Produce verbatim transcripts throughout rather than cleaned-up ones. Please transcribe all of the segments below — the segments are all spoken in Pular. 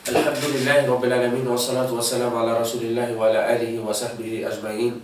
Alhamdulillahi Rabbil Alamin, wa salatu wa salamu ala Rasulillahi wa ala alihi wa sahbihi ajma'in.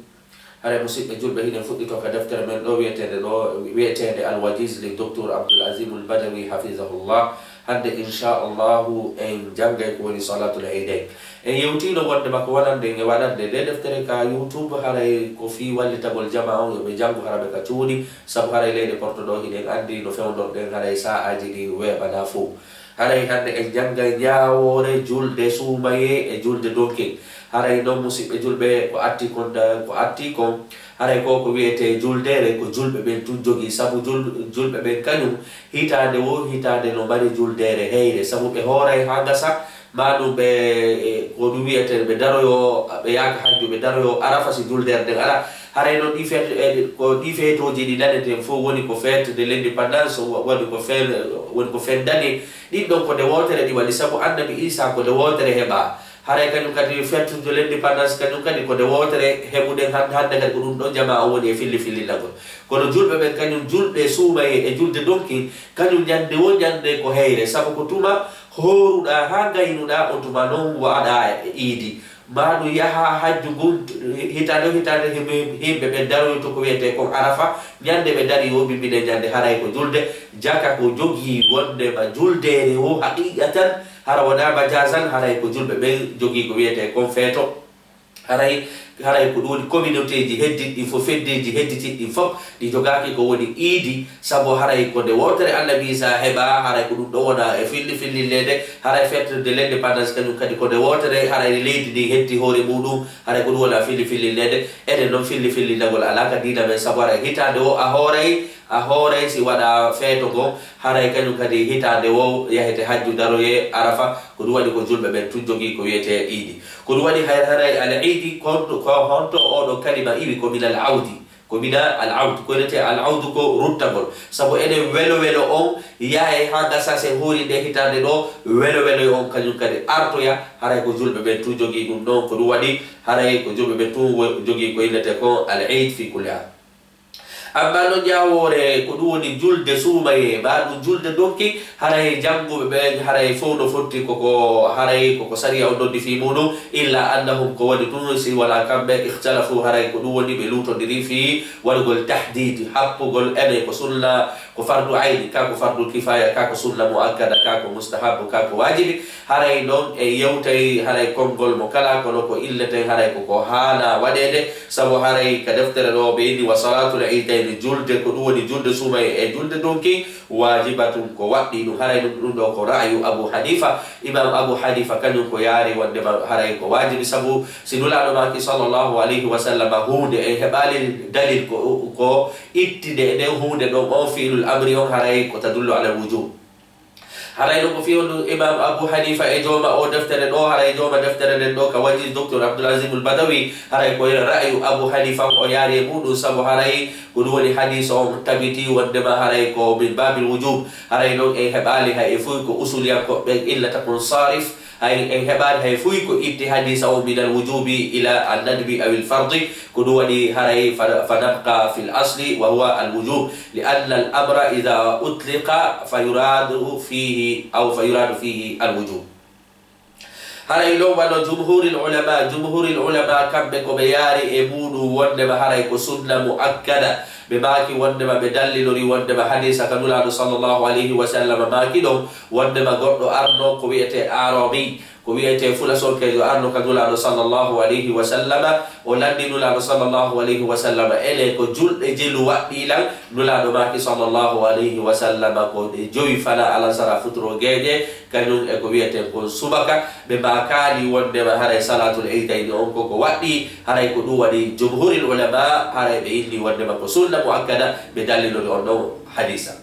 Haray musiɓɓe julɓe, hiɗen fuɗɗito ka deftere men ɗo wi'eteende ɗo, wi'eteende Al-Wajiz li Docteur Abdul Azim Al-Badawi hafizahullah. Hannde, insha Allahu, en janngay ko woni Salatul Iidayn. En yewtiino wonde ma ko wonande en e waɗande nde deftere ka YouTube, haray ko fii wallitagol jamaa on yo ɓe janngu hara ɓe ka cuuɗi, sabu haray leyɗe Porto ɗo hiɗen anndi no fewndorɗen, haray sa'aaji ɗi weeɓanaa fow. Haray hannde en janngay ñaawoore julde suumayee e julde donkin. Haray non, musiɓɓe julɓe, ko atti kon da, ko atti kon, haray ko ko wi'etee juldeere, ko julɓe ɓen tun jogii, sabu jul-, julɓe ɓen kañun, hitaande wo hitaande no mari juldeere heyre, sabu ɓe hooray haa gasa, maa ɗun ɓe, e, ko ɗun wi'etee, ɓe daroyoo, ɓe yaaka hajju, ɓe daroyoo Arafa si juldeere nden ara. Haray non ɗi feet-, e, ko ɗi feetooji ɗi naneten fow, woni ko fête de l'indépendance, wo-, woni ko fe-, woni ko fendani. Ɗin ɗon ko nde wootere ɗi waɗi, sabu Annabi Iisaa ko nde wootere heɓaa. Haray kañun kadi fête de l'indépendance, kañun kadi ko nde wootere heɓuɗen han-, hannde kadi ko ɗun ɗon jamaa on woni e filli-, fillindagol. Kono julɓe ɓen kañun julɓe suumayee e julde donkin, kañun ñande wo ñande ko heyre, sabu ko tuma hooruɗaa haa gaynuɗaa, on tuma non waɗaa e iidi. Maa ɗun yaha hajju ngun, hitaande o hitaande, him-, himɓe ɓen daroyto ko wi'etee kon Arafa, ñande ɓe darii o bimbine ñande, haray ko julde, jaka ko jogii wondema juldeere wo haqiqatan, hara wonaa majazan, haray ko julɓe ɓen jogii ko wi'etee kon feeto. Haray, haray ko ɗun woni communautéji heddiɗɗi fof, feddeji heddiɗɗi fof, ɗi jogaaki ko woni iidi, sabu haray ko nde wootere Annabi Iisaa heɓaa, haray ko ɗun ɗon wona e filli-, fillilneede, haray fête de l'indépendance kañun kadi ko nde wootere, haray leydi ndin hetti hoore muɗun, haray ko ɗun wona filli-, fillilneede. Enen non filli-, fillindagol alaa ka diina men, sabu haray hitaande wo a hooray, a hooray si waɗaa feeto ngon, haray kañun kadi hitaande wo yahete hajju daroyee Arafa, ko ɗun waɗi ko julɓe ɓen tun jogii ko wi'etee iidi. Ko ɗun waɗi hay-, haray al iidi, ko, ko honto oo ɗoo kalima iwi, ko minal awdi. Ko mina al awd, ko wi'etee al awdu ko ruttagol. Sabu enen welo-welo on yahay haa gasa si en hoori nde hitaande ɗoo, welo-welo on kañun kadi artoya, haray ko julɓe ɓen tun jogii ɗun ɗon. Ko ɗun waɗi haray ko julɓe ɓen tun wo-, jogii ko innetee kon al iid fi kulli am. Ammaa non ñaawoore ko ɗun woni julde suumayee, maa ɗun julde donki, haray jannguɓe ɓen haray fow no fotti ko, ko haray ko, ko sariya on noddi fii muɗun, illa annahum, ko woni tun si wanaa kamɓe, ikhtalafu, haray ko ɗun woni ɓe luutondirii fii waɗugol tahdid, happugol ene ko sunna, ko fardu ayni, ka ko fardu kifaya, ka ko sunna muakkada, ka ko mustahabu, ka ko waajibi. Haray non en yewtay haray konngol mo kala, kono ko illeten haray ko ko haanaa waɗeede, sabu haray ka deftere ɗoo ɓe inni, wa salatul iidayni, julde, ko ɗun woni julde suumayee e julde donki, waajibatun, ko waɗɗii ɗun. Haray ɗun, ɗun ɗoo ko ra'yu Abu Hanifa. Imam Abu Hanifa kañun ko yaari wondema haray ko waajibi, sabu si Nulaaɗo maaki sallallahu alayhi wa sallam huunde, en heɓaali dalil ko, ko itti nde, nden huunde ɗon, on fi'lul amri on haray ko tadullu alal wujub. Haray ɗun ko fii honɗun Imam Abu Hanifa e jooma oo deftere ɗoo, haray jooma deftere nden ɗoo ka Wajiz, Docteur Abdul Azim Al Badawi, haray ko ra'yu Abu Hanifa on o yaari e muɗun, sabu haray ko ɗun woni hadiisa on tabitii wondema haray ko min baabil wujub. Haray non en heɓaali hay e fuy ko usuliyankooɓe ɓen innata kon sarif, hay en heɓaali hay fuy ko itti hadiisa on minal wujubi ila an nadbi awil fardi, ko ɗun waɗi haray fa, fa nabqa fil asli wa huwa al wujub, li anna al amra idha utliqa fa yuradu fihi, aw fa yuradu fihi al wujub. Haray non wano jumhuril ulama, jumhuril ulama kamɓe ko ɓe yaari e muɗun wondema haray ko sunna muakkada. Ɓe maaki wondema, ɓe dallilori wondema hadiisa ka Nulaaɗo sallallahu alayhi wa sallam maaki ɗon, wondema goɗɗo arno ko wi'etee Aarabi, ko wi'etee fulasonkeejo arno ka Nulaaɗo sallallahu alayhi wa sallama, o lanndi Nulaaɗo sallallahu alayhi wa sallama, ene ko julɗe jelu waɗɗii lan? Nulaaɗo maaki sallallahu alayhi wa sallama ko ɗe jowi, fanaa alansara, futuro, geeƴe, kañun e ko wi'eten kon subaka. Ɓe maakaali wondema haray salaatul iidayni on ko ko waɗɗii, haray ko ɗun waɗi jumhuril ulama, haray ɓe inni wondema ko sunna muakkada, ɓe dallilori on ɗon hadiisa.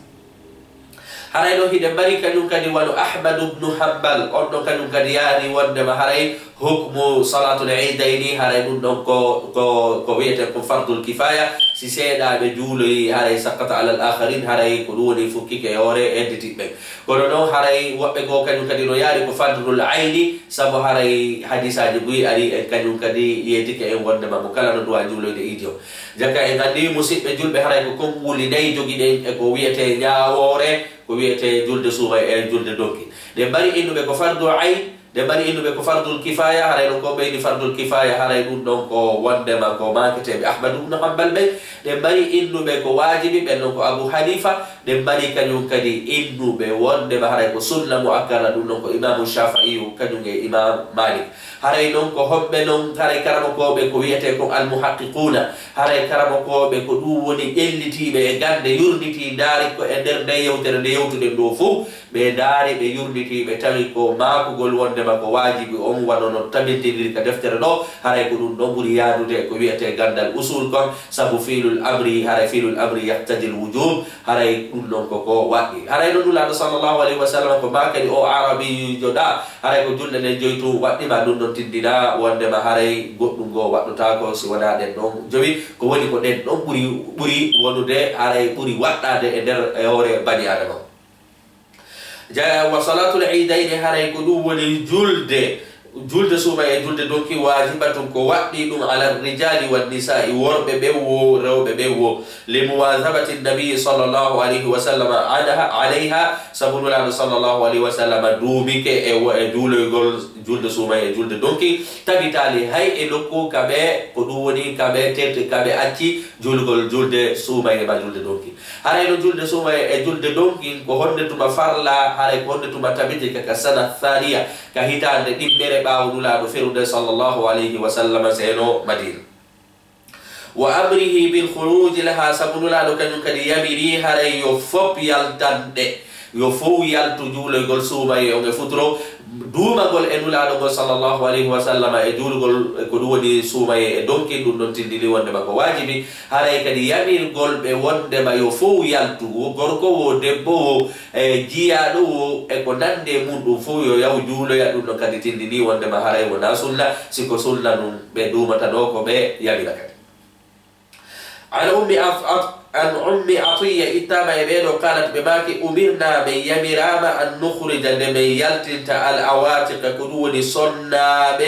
Haray non hiɗen mari kañun kadi wano Ahmadu bnu Hanbal, on ɗon kañun kadi yaari wondema haray hukmu salaatul iidayni, haray ɗun ɗon ko, ko, ko wi'eten ko fardul kifaya, si seeɗaaɓe juuloyi, haray saqqata alal aakharin, haray ko ɗun woni fukkike e hoore hedditiiɓe ɓen. Kono non haray woɓɓe goo kañun kadi no yaari ko fardul ayni, sabu haray hadiisaaji buy ari en kañun kadi yeetike en wondema mo kala no duwaa juuloyde iidi on. Jaka en anndi musiɓɓe julɓe, haray ko konguuli nayi jogiɗen e ko wi'etee ñaawoore, ko wi'etee julde suumayee e julde donki. Ɗen mari innuɓe ko fardu ayn, Ɗen mari innuɓe ko fardul kifaya, haray non ko ɓeydi fardul kifaya, haray ɗun ɗon ko wondema ko maaketeeɓe Ahmadu ibnu Hanbal ɓen. Ɗen mari innuɓe ko waajibi, ɓen non ko Abu Hanifa. Ɗen mari kañun kadi innuɓe wondema haray ko sunna mu'akkada, ɗun ɗon ko Imaamu Shafi'iyu kañun e Imaamu Malik. Haray non ko homɓe non, haray karamokooɓe ko wi'etee kon almuhaqqiquuna, haray karamokooɓe ko ɗun woni ƴellitiiɓe e gannde, yurnitii, ndaari ko e nder nden yewtere nde yewtuɗen ɗoo fow, ɓe ndaari, ɓe yurnitii, ɓe tawi ko maakugol wondema ko waajibi on, wano no tabintindiri ka deftere ɗoo, haray ko ɗun ɗon ɓuri yaadude e ko wi'etee ganndal usul kon, sabu fi'lul amri, haray fi'lul amri yaqtadil wujub, haray ɗun ɗon ko ko waɗɗi. Haray non Nulaaɗo sallallahu alayhi wa sallam ko maakani o Arabiijo ɗaa, haray ko julɗe ɗen joy tun waɗɗii ma, ɗun ɗon tindina wondema haray goɗɗun goo waɗɗotaako si wonaa ɗen ɗon jowi, ko woni ko ɗen ɗon ɓuri, ɓuri wonude, haray ɓuri waɗɗaade e nder, e hoore bani Aadama. Ja-, wa salaatul iidayni, haray ko ɗun woni julde, julde suumayee e julde donki, waajibatun, ko waɗɗii ɗun, ala rijaali wan nisaa'i, worɓe ɓen woo, rewɓe ɓen woo, li muwaazabati nabii sallallahu alayhi wa sallam anha, alayha, sabu Nulaaɗo sallallahu alayhi wa sallam duumike e wo-, e juuloygol julde suumayee e julde donki, tabitaali hay e nokku ka ɓe, ko ɗun woni ka ɓe tefti, ka ɓe acci juulugol julde suumayee maa julde donki. Haray no julde suumayee e julde donki, ko honde tuma farla, haray ko honde tuma tabiti ka, ka sana thaniya, ka hitaande ɗimmere ɓaawo Nulaaɗo ferude sallallahu alayhi wa sallam seeno Madiina. Wa amrihi bil khuruji laha, sabu Nulaaɗo kañun kadi yamiri haray yo fop yaltan ɗe, yo fow yaltu juuloygol suumayee on e futuro, duumagol e Nulaaɗo ngol sallallahu alayhi wa sallam e juulugol, ko ɗun woni suumayee e donki, ɗun ɗon tindini wondema ko waajibi. Haray kadi yamirgol ɓe wondema yo fow yaltu, wo gorko wo, debbo wo, e jiyaaɗo wo, e ko nandi e mun ɗun fow yo yahu juuloya, ɗun ɗon kadi tindini wondema haray wonaa sunna, si ko sunna ɗun ɓe duumatanoo ko ɓe yamira kadi. An ummi At-, At-, an ummi Atiyya, ittaama e ɓee ɗoo, qaalat, ɓe maaki, umirna, men yamiraama, an nukhrija, nde men yaltinta, al awaatiqa, ko ɗun woni sonnaaɓe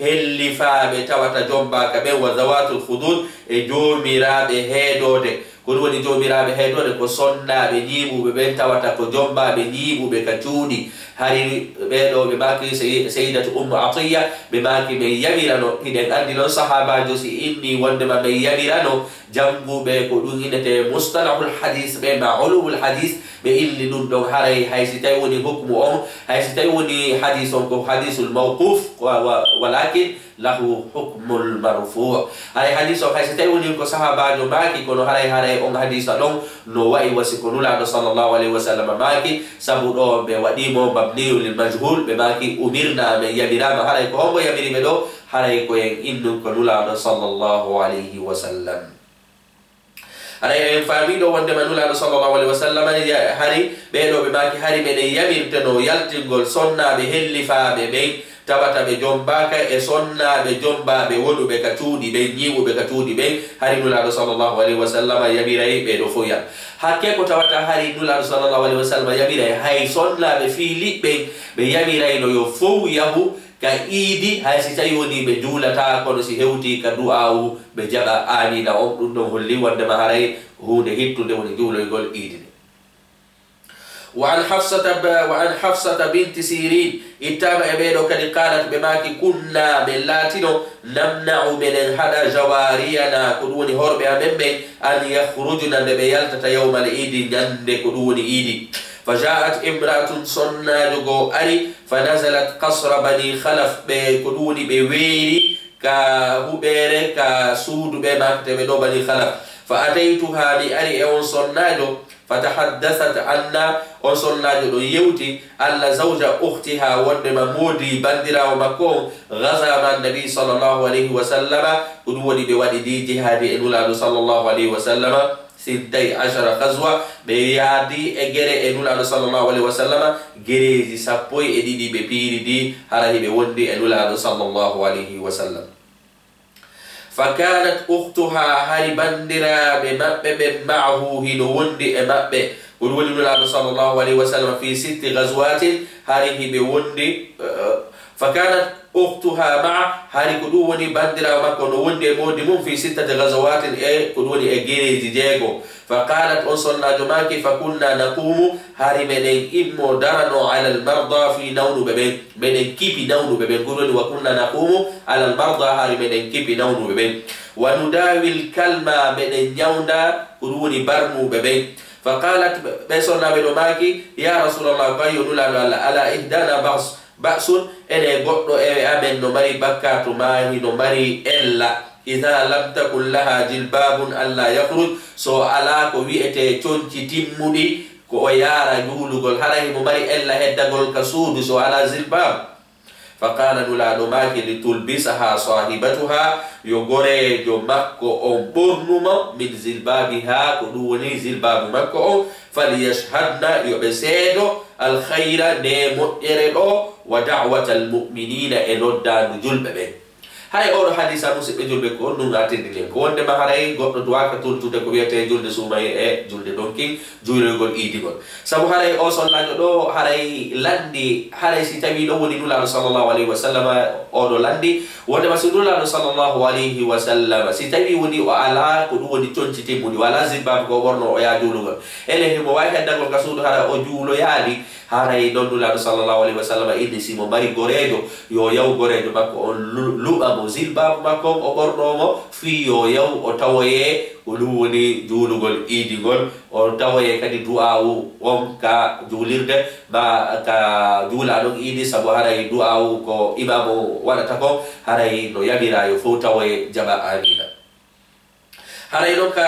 hellifaaɓe tawata jombaaka ɓen, wa zawaatul khuduud, e joomiraaɓe heedoode. Ko ɗun woni joomiraaɓe heedoode, ko sonnaaɓe ñiiɓuɓe ɓen tawata ko jombaaɓe ñiiɓuɓe ka cuuɗi. Hari ɓee ɗoo ɓe maaki Sey-, Seydatu Ummu Atiyya, ɓe maaki men yamirano, hiɗen anndi non sahaabaajo si inni wondema men yamirano, jannguɓe ko ɗun innetee mustalahul hadiis ɓe, maa ulumul hadiis, ɓe inni ɗun ɗon haray hay si tawi woni hukmu on, hay si tawi woni hadiis on ko hadiisul mawquuf, wa, wa, walaakin lahu hukmul marfuu. Haray hadiis on, hay si tawi woni ko sahaabaajo maaki, kono haray, haray on hadiisa ɗon no wa'i wa si ko Nulaaɗo sallallahu alayhi wa sallam maaki, sabu ɗoo ɓe waɗii mo mabniyun lil majhuul, ɓe maaki, umirna, men yamiraama, haray ko hombo yamiri ɓe ɗoo? Haray ko en innun ko Nulaaɗo sallallahu alayhi wa sallam. Haray en faamii ɗoo wondema Nulaaɗo sallallahu alayhi wa sallam ya-, hari ɓee ɗoo ɓe maaki, hari meɗen yamirtenoo yaltingol sonnaaɓe hellifaaɓe ɓen, tawata ɓe jombaaka, e sonnaaɓe jombaaɓe wonuɓe ka cuuɗi ɓen, ñiiɓuɓe ka cuuɗi ɓen, hari Nulaaɗo sallallahu alayhi wa sallam yamiray ɓee ɗoo fow yaha. Hakkee ko tawata hari Nulaaɗo sallallahu alayhi wa sallam yamiray hay sonnaaɓe fii liɓɓen, ɓe yamirayno yo fow yahu ka iidi, hay si tawi wonii ɓe juulataa, kono si hewtii ka du'aawu, ɓe jaɓa aamiina on. Ɗun ɗon holli wondema haray huunde hittunde woni juuloygol iidi nden. Wa an Hafsata ba-, wa an Hafsata binti Sirin, ittaama e ɓee ɗoo kadi, qaalat, ɓe maaki, kunna, men laatino, namna'u, meɗen haɗa, jawaariyana, ko ɗun woni horɓe amen ɓen, an yakhrujna, nde ɓe yaltata, yawmal iidi, ñande ko ɗun woni iidi. Fa ja'at imra'atun, sonnaajo goo ari, fa nazalat qasra Bani Khalaf, ɓe ko ɗun woni ɓe weeri ka huɓeere, ka suudu ɓe maaketeeɓe ɗoo Bani Khalaf. Fa ataytuha, mi ari e on sonnaajo, fa tahaddasat anna, on sonnaajo ɗon yewti, anna zawja ukhtiha, wondema moodi banndiraawo makko on, ghaza ma'a nabi sallallahu alayhi wa sallama, ko ɗun woni ɓe waɗi ndii jihaadi e Nulaaɗo sallallahu alayhi wa sallama, sintay ashara ghazwa, ɓe yaadi e gere e Nulaaɗo sallallahu alayhi wa sallama, gereeji sappo e ɗiɗi ɓe piiri ɗi, hara hiɓe wondi e Nulaaɗo sallallahu alayhi wa sallam. Fa kanat ukhtuha, hari banndiraaɓe maɓɓe ɓen, ma'ahu, hino wondi e maɓɓe. Ko ɗun woni Nulaaɗo sallallahu alayhi wa sallam fi sitti ghazwatin, hari hiɓe wondi, eh, fa kanat أختها معه, hari ko ɗum woni banndiraawo makko no wondi e moodi mum في ستة غزوات, e ko ɗum woni e gereeji jeego. فقالت, on sonnaajo maaki, فكنا نقوم, hari meɗen immo darano, على المرضى, fii nawnuɓe ɓen, meɗen kipi nawnuɓe ɓen, ko ɗum woni وكنا نقوم على المرضى, hari meɗen kipi nawnuɓe ɓen. ونداوي الكلمى, meɗen ñawnda ko ɗum woni barmuuɓe ɓen. فقالت, ɓe sonnaaɓe ɗo maaki, يا رسول الله, ko yo Nulaaɗo Alla, على إحدانا بأس, بأس, ene goɗɗo e amen no mari bakkaatu maa hino mari ella, إذا لم تكن لها جلباب ألا يخرج, so alaa ko wi'etee conci timmuɗi, ko o yaara juulugol, hara himo mari ella heddagol ka suudu, so alaa jilbaabu. فقال, Nulaaɗo maaki, لتلبسها صاحبتها, yo goreejo makko on ɓornu mo, من جلبابها, ko ɗum woni jilbaabu makko on, فليشهدن, yo ɓe seedo, الخير, ndee moƴƴere ɗoo, ودعوة المؤمنين, e noddaandu julɓe ɓen. Haray oo ɗoo hadiisa, musiɓɓe julɓe, ko honɗun artirɗen? Ko wonndema haray goɗɗo duwaaka toltude ko wi'etee julde suumayee e julde donkin, juuloygol iidi ngol. Sabu haray oo sonnaajo ɗoo haray lanndii, haray si tawii ɗon woni Nulaaɗo صلى الله عليه وسلم, oo ɗoo lanndii, wonndema si Nulaaɗo صلى الله عليه وسلم, si tawii woni o alaa ko ɗum woni conci timmuɗi, o alaa jilbaabu ko o ɓornoo o yaha juulugol, ene himo waawi heddagol ka suudu, hara o juuloyaali, haray non Nulaaɗo صلى الله عليه وسلم inni si mo mari goreejo, yo yahu goreejo makko on lu-, luɓa mo jilbaabu makko on o ɓornoo mo, fii yo yahu o tawoyee ko ɗum woni juulugol iidi ngol, o tawoyee kadi du'aawu on ka juulirde, maa ka juulaa ɗon iidi, sabu haray du'aawu ko imaamu waɗata kon, haray no yamiraa yo fow tawoyee jaɓa aamiina. Haray non ka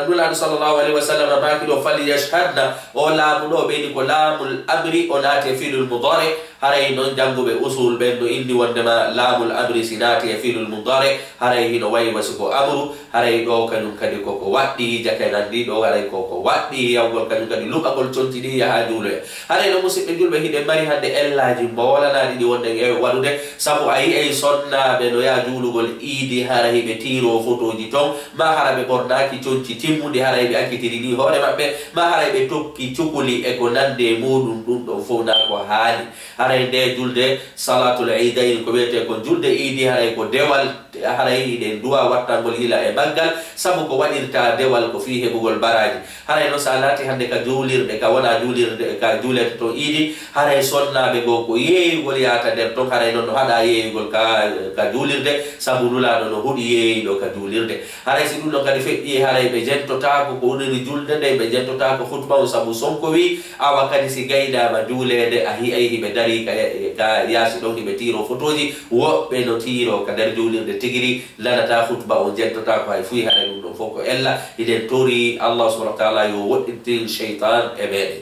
Nulaaɗo صلى الله عليه وسلم maaki ɗoo, فليشهدن, oo laamu ɗoo ɓe inni ko laamul amri, o naati e fiilul mudaari. Haray non jannguɓe usuul ɓen no inni wonndema laamul amri si naati e fiilul mudaari, haray hino wayi wa si ko amru, haray ɗoo kañun kadi ko ko waɗɗii, jaka en anndii ɗoo, haray ko ko waɗɗii yahugol kañun kadi luɓagol conci ɗin yaha juuloya. Haray non musiɓɓe julɓe, hiɗen mari hannde ellaaji mboolanaaɗi ɗi wonɗen e waɗude, sabu a yi'ay sonnaaɓe no yaha juulugol iidi, hara hiɓe tiiroo fotooji ton, maa hara ɓe ɓornaaki conci timmuɗi, hara hiɓe accitiri nii hoore maɓɓe, maa hara hiɓe tokki cukuli e ko nanndi e muuɗun, ɗun ɗon fow naa ko haani. Haray ndee julde salaatul iidayni, ko wi'etee kon julde iidi, haray ko dewal, haray hiɗen duwaa wattangol yila e maggal, sabu ko waɗirta dewal ko fii heɓugol baraaji. Haray non si a naati hannde ka juulirɗe, ka wonaa juulirɗe, ka juulete ton iidi, haray sonnaaɓe goo ko yeeyugol yaata nder ton, haray non no haɗaa yeeyugol ka, ka juulirde, sabu Nulaaɗo no huɗi yeeyuɗo ka juulirde. Haray si ɗun ɗon kadi feƴƴii, haray ɓe jentotaako ko woni julde nden, ɓe jentotaako khutba on, sabu sonko wii, awa kadi si gaynaama juuleede, a yi'ay hiɓe darii ka, ka yaasi ɗon, hiɓe tiiroo fotooji, woɓɓe no tiiroo ka nder juulirde tigiri, nanataa khutba on, jentotaako hay fuy, haray ɗun ɗon fow ko ella. Hiɗen torii Allah subhanahu wa ta'ala yo woɗɗintin shaytan e meɗen.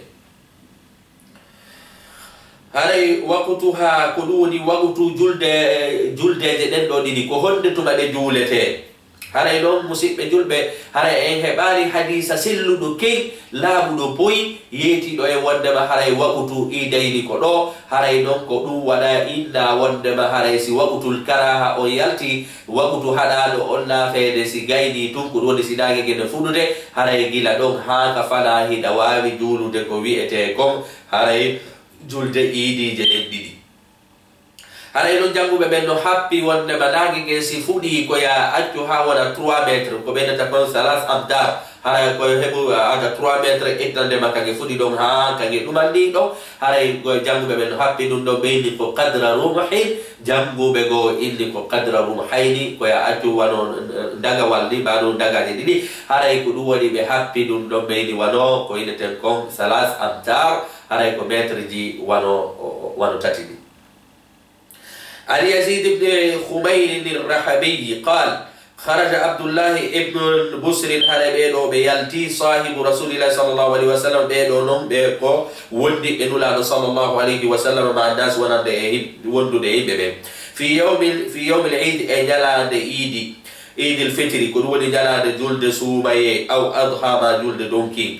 Haray waqtuha, ko ɗun woni waqtu julde, juldeeje ɗen ɗoo ɗiɗi, ko honde tuma ɗe juuletee? Haray non, musiɓɓe julɓe, haray en heɓaali hadiisa selluɗo key, laaɓuɗo poy, yeetiiɗo en wonndema haray waqtu iidayni ko ɗoo, haray non ko ɗun waɗa inna wonndema haray si waqtul karaaha on yalti, waqtu haɗaaɗo on naafeede si gaynii tun, ko ɗun woni si naange gen no fuɗude, haray gila ɗon haa ka fanaa hiɗa waawi juulude ko wi'etee kon haray julde iidiije ɗen ɗiɗi. Haray non jannguɓe ɓen no happi wonndema naange ngen si fuɗii ko yo a accu haa wona trois mètres, ko ɓe innata kon ثلاث أمتار. Haray ko heɓu a ada trois mètres ittande ma ka nge fuɗi ɗon haa ka nge ɗuman nii ɗon. Haray ko jannguɓe ɓen no happi ɗun ɗon, ɓe inni ko قدر رمح. Jannguɓe goo inni ko قدر رمحين, ko yo a accu wano ndagawal nii, maa ɗun ndagaaje ɗiɗi. Haray ko ɗun waɗi ɓe happi ɗun ɗon, ɓe inni wano ko inneten kon ثلاث أمتار, haray ko mètre ji wano, wano tati nii. عن يزيد بن خمير الرحبي قال: خرج عبد الله بن بسر, haray ɓee ɗoo ɓe yalti, صاحب رسول الله صلى الله عليه وسلم, ɓee ɗoo non ɓe ko wondiɓɓe Nulaaɗo صلى الله عليه وسلم, مع الناس, wonande e him-, wondude e yimɓe ɓen. في يوم، في يوم العيد, e ñalaande iidi, عيد الفطر, ko ɗun woni ñalaande julde suumayee, أو أضحى, maa julde donkin.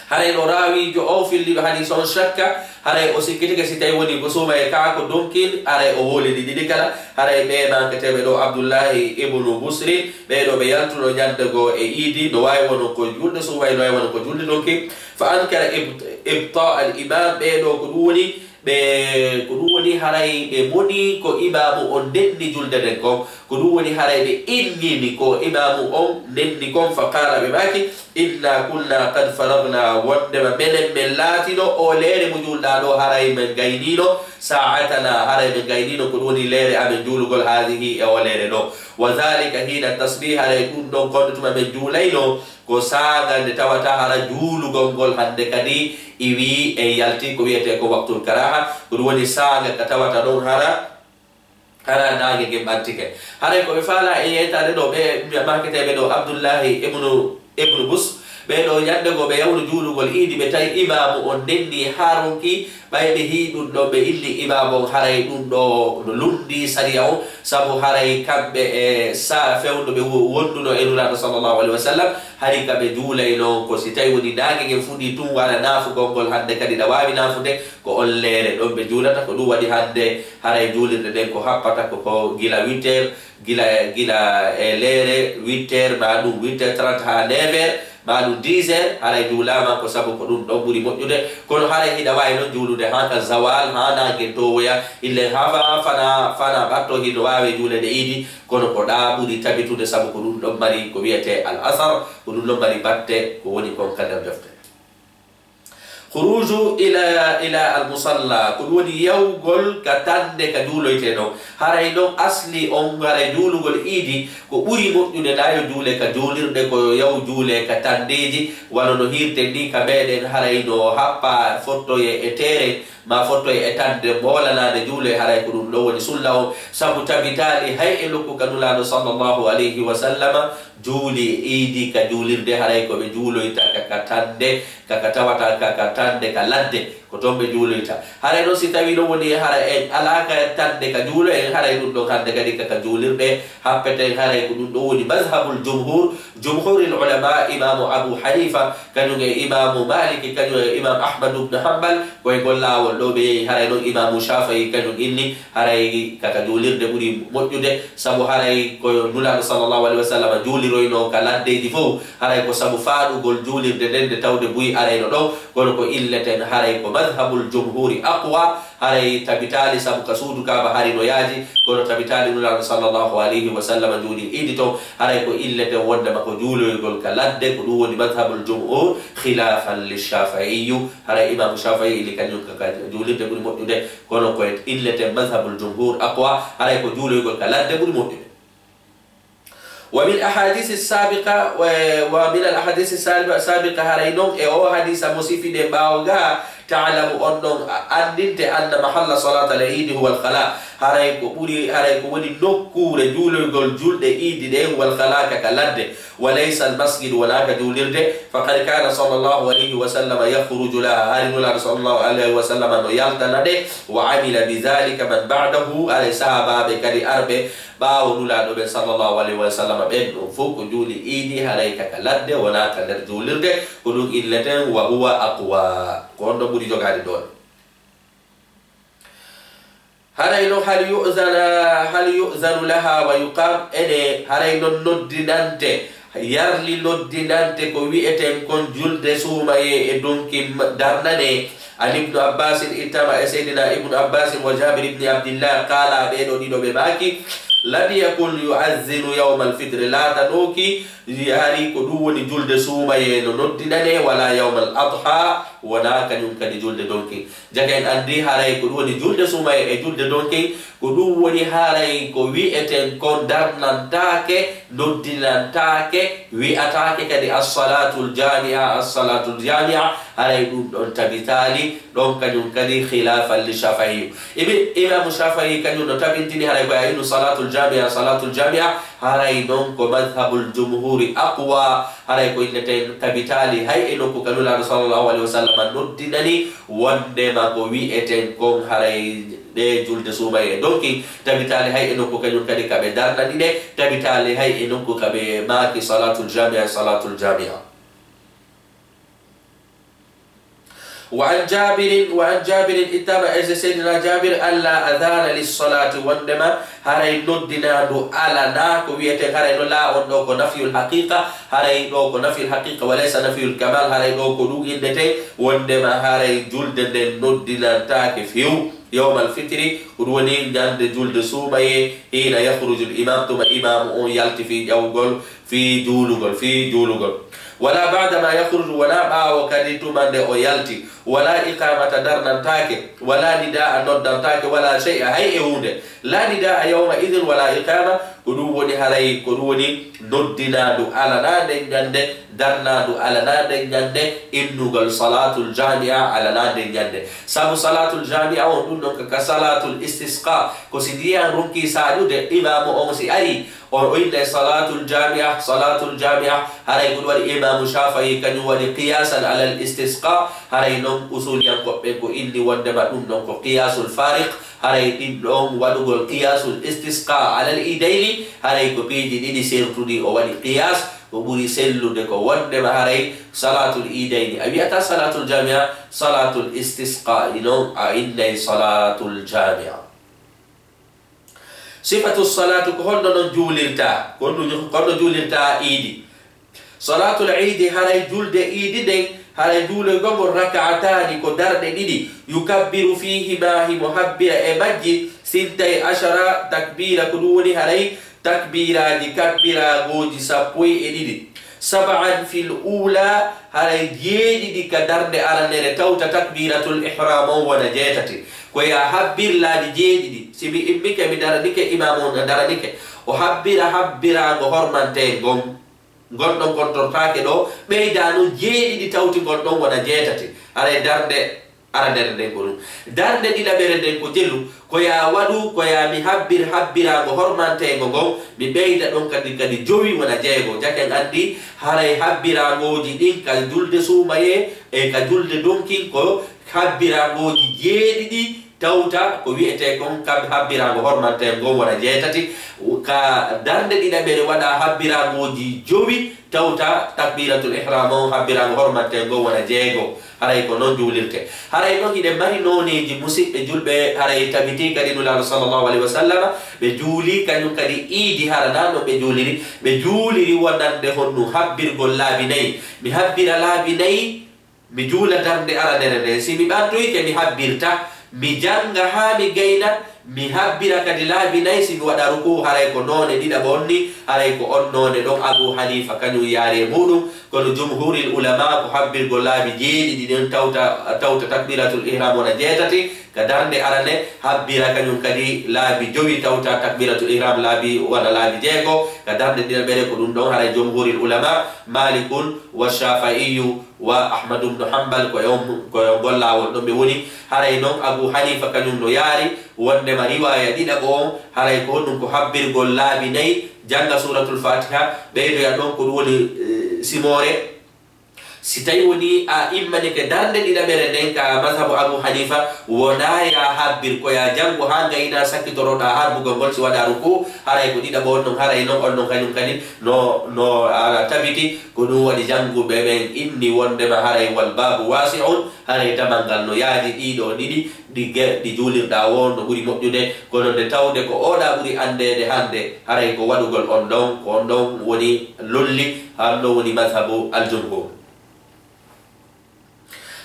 Haray no raawiijo on filliiɗo hadiisa on shakka, haray o sikkitike si tawii wonii ko suumayee kaa ko donkin, haray o wowli ɗi ɗiɗi kala, haray ɓee maaketeeɓe ɗoo Abdullaahi ibnu Busri, ɓee ɗoo ɓe yaltuno ñande goo e iidi, no waawi wano ko julde suumayee, no waawi wano ko julde donkin. فأنكر إب-، إبطاء الإمام, ɓee ɗoo ko ɗun woni ɓe, ko ɗum woni haray ɓe moni ko imaamu on nenni julde nden kon, ko ɗum woni haray ɓe innini ko imaamu on nenni kon, fa qaala, ɓe maaki, inna kunna qad faragna, wondema menen men laatino oo leere mo juulɗaa ɗoo, haray men gayniino, saa'atana, haray men gayniino ko ɗum woni leere amen juulugol, haadihi, e oo leere ɗoo. Wa dhaalika hiina tasbiih, haray ɗum ɗon kon tuma men juulayno, ko saanga nde tawata hara juulugol ngol hande kadi iwi e yalti ko wi'etee ko waqtul karaaha, ko ɗum woni saanga ka tawata ɗon hara, hara naange ngen ɓantike. Haray ko ɓe faalaa e yeetaade ɗoo, ɓe maaketeeɓe ɗoo Abdullahi ibnu, ibnu Bus, ɓee ɗoo ñande goo ɓe yawno juulugol iidi, ɓe tawi imaamu on nenni haa ronki, ɓay ɓe hi'i ɗum ɗoo, ɓe inni imaamu on, haray ɗum ɗoo no lunndii sariya on, sabu haray kamɓe e sa fewndo ɓe wo-, wonduno e Nulaaɗo sallallahu alaihi wasallam, hari ka ɓe juulayno ko si tawi woni naange ngen fuɗii tun wara naafugol ngol hande kadi ɗa waawi naafude, ko on leere ɗon ɓe juulata. Ko ɗum waɗi hande haray juulirɗe ɗen ko happata ko, ko gila huit heures, gila, gila e leere huit heures, maa ɗum huit heures trente haa neuf heures, maa ɗum dix heures, haray juulaama ko sabu ko ɗum ɗon ɓuri moƴƴude. Kono haray hiɗa waawi non juulude haa ka zawal, haa naange towoya, illen haa fa-, fana, fana ɓatto hino waawi juulede iidi, kono ko ɗaa ɓuri tabitude sabu ko ɗum ɗon mari ko wi'etee al asar, ko ɗum ɗon mari batte ko woni kon ka nder defte. Khuruju ila, ila al musalla, ko ɗum woni yawgol ka tande ka juuloytee ɗon. Haray non asli on, haray juulugol iidi, ko ɓuri moƴƴude na yo juule ka juulirɗe, ko yo yaw juule ka tandeeji, wano no hiirten ni ka meɗen, haray no happa fottoye e teeren, maa fottoye e tande mboolanaande juule, haray ko ɗum ɗon woni sunna on. Sabu tabitaali hay e nokku ka Nulaaɗo sallallahu alayhi wa sallama juuli iidi ka juulirde, haray ko ɓe juuloyta ka, ka tande, ka, ka tawata ka, ka tande, ka ladde, ko ton ɓe juuloyta. Haray non si tawii non woni hara en alaa ka tande ka juulo en, haray ɗum ɗon hande kadi ka, ka juulirɗe happeten, haray ko ɗum ɗon woni mazhabul jumhur, jumhuril ulama, Imaamu Abu Hanifa, kañum e Imaamu Maliki, kañum e Imaam Ahmadu ibn Hanbal, ko e ngol laawol ɗoo ɓe yehi. Haray non Imaamu Shafi'i kañum inni, haray ka, ka juulirde ɓuri moƴƴude, sabu haray ko Nulaaɗo sallallahu alaihi wa sallam juuliroynoo ka laddeeji fow, haray ko sabu faaɗugol juulirde nden nde tawde buy arayno ɗon, kono ko illeten haray ko mazhabul jumhuri aqwa, haray tabitaali sabu ka suudu Kaaba hari no yaaji, kono tabitaali Nulaaɗo sallallahu alaihi wa sallam juuli iidi ton, haray ko illeten wondema ko juuloygol ka ladde, ko ɗum woni mazhabul jumhur, khilafan li Shafi'iyyu, haray Imaamu Shafi'i inni kañum ka, ka juulirde ɓuri moƴƴude, kono ko illeten mazhabul jumhur aqwa, haray ko juuloygol ka ladde ɓuri moƴƴude. Wa min ahadisi sabiqa, wa, wa min al ahadisi sabi-, sabiqa, haray non e o hadisa mo sifi ɗen ɓaawo ga, ta'lamu, on ɗon a-, anndinte, anna mahalla salata al iidi huwa al khala, haray ko ɓuri, haray ko woni nokkuure juuloygol julɗe iidi ɗen, huwa al khala, ka, ka ladde, wa laysa al masjid, wonaa ka juulirde. Faqad kana sallallahu alayhi wa sallam yakhruju laha, hari Nulaaɗo sallallahu alayhi wa sallam no yaltana ɗe, wa amila bi dhalika man ba'dahu, haray sahaabaaɓe kadi arɓe ɓaawo Nulaaɗo ɓen sallallahu alayhi wa sallam, ɓen ɗon fow ko juuli iidi, haray ka, ka ladde, wonaa ka nder juulirde, ko ɗum illeten, wa huwa aqwa, ko on ɗon ɓuri jogaade doole. Haray non, hal yu'zana, hal yu'zanu laha wa yuqam, ene, haray non noddinante, yarli noddinante ko wi'eten kon julde suumayee e donkin ma-, darnanee. An Ibnu Abbasin, ittama e Seydina Ibnu Abbasin wa Jabir ibni Abdillah, qaala, ɓee ɗoo ɗiɗo ɓe maaki, lam yakun yu'azzinu yawmal fitri, laatanooki hari ko ɗum woni julde suumayee no noddinanee, wala yawmal adha, wonaa kañum kadi julde donkin. Jaka en anndi haray ko ɗum woni julde suumayee e julde donkin, ko ɗum woni haray ko wi'eten kon darnantaake, noddinantaake, wi'ataake kadi as-salaatul jaami'a, as-salaatul jaami'a, haray ɗum ɗon tabitaali, ɗon kañum kadi khilafan li Shafi'i. Ibi-, Imaamu Shafi'i kañum no tabintini haray ko a innu salaatul jaami'a, salaatul jaami'a, haray non ko madhhabul jumhuri aqwa, haray ko inneten tabitaali hay e nokku ka Nulaaɗo sallallahu alayhi wa sallam noddinani, wondema ko wi'eten kon haray ɗe julde suumayee e donkin, tabitaali hay e nokku kañum kadi ka ɓe darnani ɗe, tabitaali hay e nokku ka ɓe maaki salaatul jaami'a, salaatul jaami'a. وعن جابر، وعن جابر, ittaama e Seydina Jaabir, ألا أذان للصلاة, wondema haray noddinaandu alanaa, ko wi'eten haray no laa on ɗoo ko nafyul haqiqa, haray ɗoo ko nafyul haqiqa, وليس نفي الكمال, haray ɗoo ko ɗum innetee, wondema haray julde nden noddinantaake few, يوم الفطر, ko ɗum woni ñande julde suumayee, حين يخرج الإمام, tuma imaamu on yalti fii ƴawgol, fii juulugol, fii juulugol. ولا بعدما يخرج, wonaa ɓaawo kadi tuma nde o yalti, ولا إقامة, darnantaake, ولا نداء, noddantaake, ولا شيء, hay e huunde. لا نداء يومئذ ولا إقامة, ko ɗum woni haray, ko ɗum woni noddinaandu alanaa nden ñande, darnaandu alanaa nden ñande, innugol صلاة الجامعة alanaa nden ñande. Sabu صلاة الجامعة on ɗum ɗon ka, ka صلاة الاستسقاء, ko si ndiyan ronki saaƴude, imaamu on si ari, o, o innay صلاة الجامعة, صلاة الجامعة, haray ko ɗum waɗi imaamu Shaafi'i, kañum waɗi قياسا على الاستسقاء, haray non usuliyankoɓe ɓen ko inni wondema ɗum ɗon ko قياس الفارق, haray ɗin ɗon waɗugol قياس الاستسقاء على العيدين, haray ko piiji ɗiɗi sertuɗi o waɗi قياس, ko ɓuri sellude ko wondema haray صلاة العيدين a wi'ataa صلاة الجامعة, صلاة الاستسقاء non a innay صلاة الجامعة. صفة الصلاة, ko honno non juulirta, ko honno, ko honno juulirta iidi. صلاة العيد, haray julde iidi nden, haray juulirgol ngol ركعتان, ko darɗe ɗiɗi, يكبر فيهما, himo habbira e majji, ثنتي عشرة تكبيرة, ko ɗum woni haray takbiiraaji, kabbiraagooji sappo e ɗiɗi. سبعا في الأولى, haray jeeɗiɗi ka darnde aranere, tawta takbiiratul ihraam on wona jeetati. Ko yo a habbir laabi jeeɗiɗi. Si mi immike, mi daranike, imaamu on daranike, o habbira habbiraango hormantee ngon, ngon ɗon kontortaake ɗoo, ɓeydaa non jeeɗiɗi tawti ngon ɗon wona jeetati. Haray darnde aranere nden ko ɗum. Darnde ɗiɗaɓere nden ko jelu, ko yo a waɗu, ko yo a mi habbir habbiraango hormanteengo ngon, mi ɓeyda ɗon kadi, kadi jowi wona jeego. Jaka en anndi, haray habbiraangooji ɗin ka julde suumayee e ka julde donkin ko habbiraangooji jeeɗiɗi tawta ko wi'etee kon kam habbiraango hormanteengo ngon wona jeetati. Ka darnde ɗiɗaɓere waɗa habbiraangooji jowi, tawta takbiratul ihram on habbiraango hormanteengo ngon wona jeego. Haray ko non juulirte. Haray non hiɗen mari nooneeji, musiɓɓe julɓe, haray tabitii kadi Nulaaɗo sallallahu alayhi wa sallam, ɓe juuli kañum kadi iidi hara naa non ɓe juuliri. Ɓe juuliri wonande honɗum habbirgol laabi nayi. Mi habbira laabi nayi, mi juula darnde aranere nden. Si mi ɓantuyke, mi habbirta, mi jannga haa mi gayna, mi habbira kadi laabi nayi. Si mi waɗa rukuu, haray ko noone ɗiɗaɓo on ni, haray ko on noone ɗon Abu Haniifa kañum yaari e muuɗum. Kono jumhuuril ulamaa ko habbirgol laabi jeeɗiɗi ɗin tawta, tawta takbiratul ihram wona jeetati ka darnde arane, habbira kañum kadi laabi jowi tawta takbiratul ihram laabi wona laabi jeego ka darnde ɗiɗaɓere. Ko ɗum ɗon haray jumhuuril ulamaa, Maalikun wa Shaafi'iyyu wa Ahmadu bnu Hanbal, ko e on, ko e on ngol laawol ɗon ɓe woni. Haray non Abu Haniifa kañum no yaari wondema riwaaya ɗiɗaɓo on, haray ko honɗum? Ko habbirgol laabi nayi, jannga Suuratul Faatiha, ɓeydoya ɗon ko ɗum woni, eh, simoore. Si tawi woni a immanike darnde ɗiɗaɓere nden ka mazhabu Abu Haniifa, wonaa yo a habbir, ko yo a janngu haa ngayna sakkitoroɗaa harbugol ngol si waɗaa rukuu, haray ko ɗiɗaɓo on non, haray non on non kañum kadi no, no, a, tabiti. Ko ɗum waɗi jannguɓe ɓen inni wondema haray wal baabu waasi'un, haray damal ngal no yaadi ɗiɗo ɗiɗi, ɗi ge-, ɗi juulirɗaa woo no ɓuri moƴƴude, kono nde tawde ko oɗa ɓuri anndeede hannde, haray ko waɗugol on ɗon, ko on ɗon woni lolli, on ɗon woni mazhabu al-jumhur.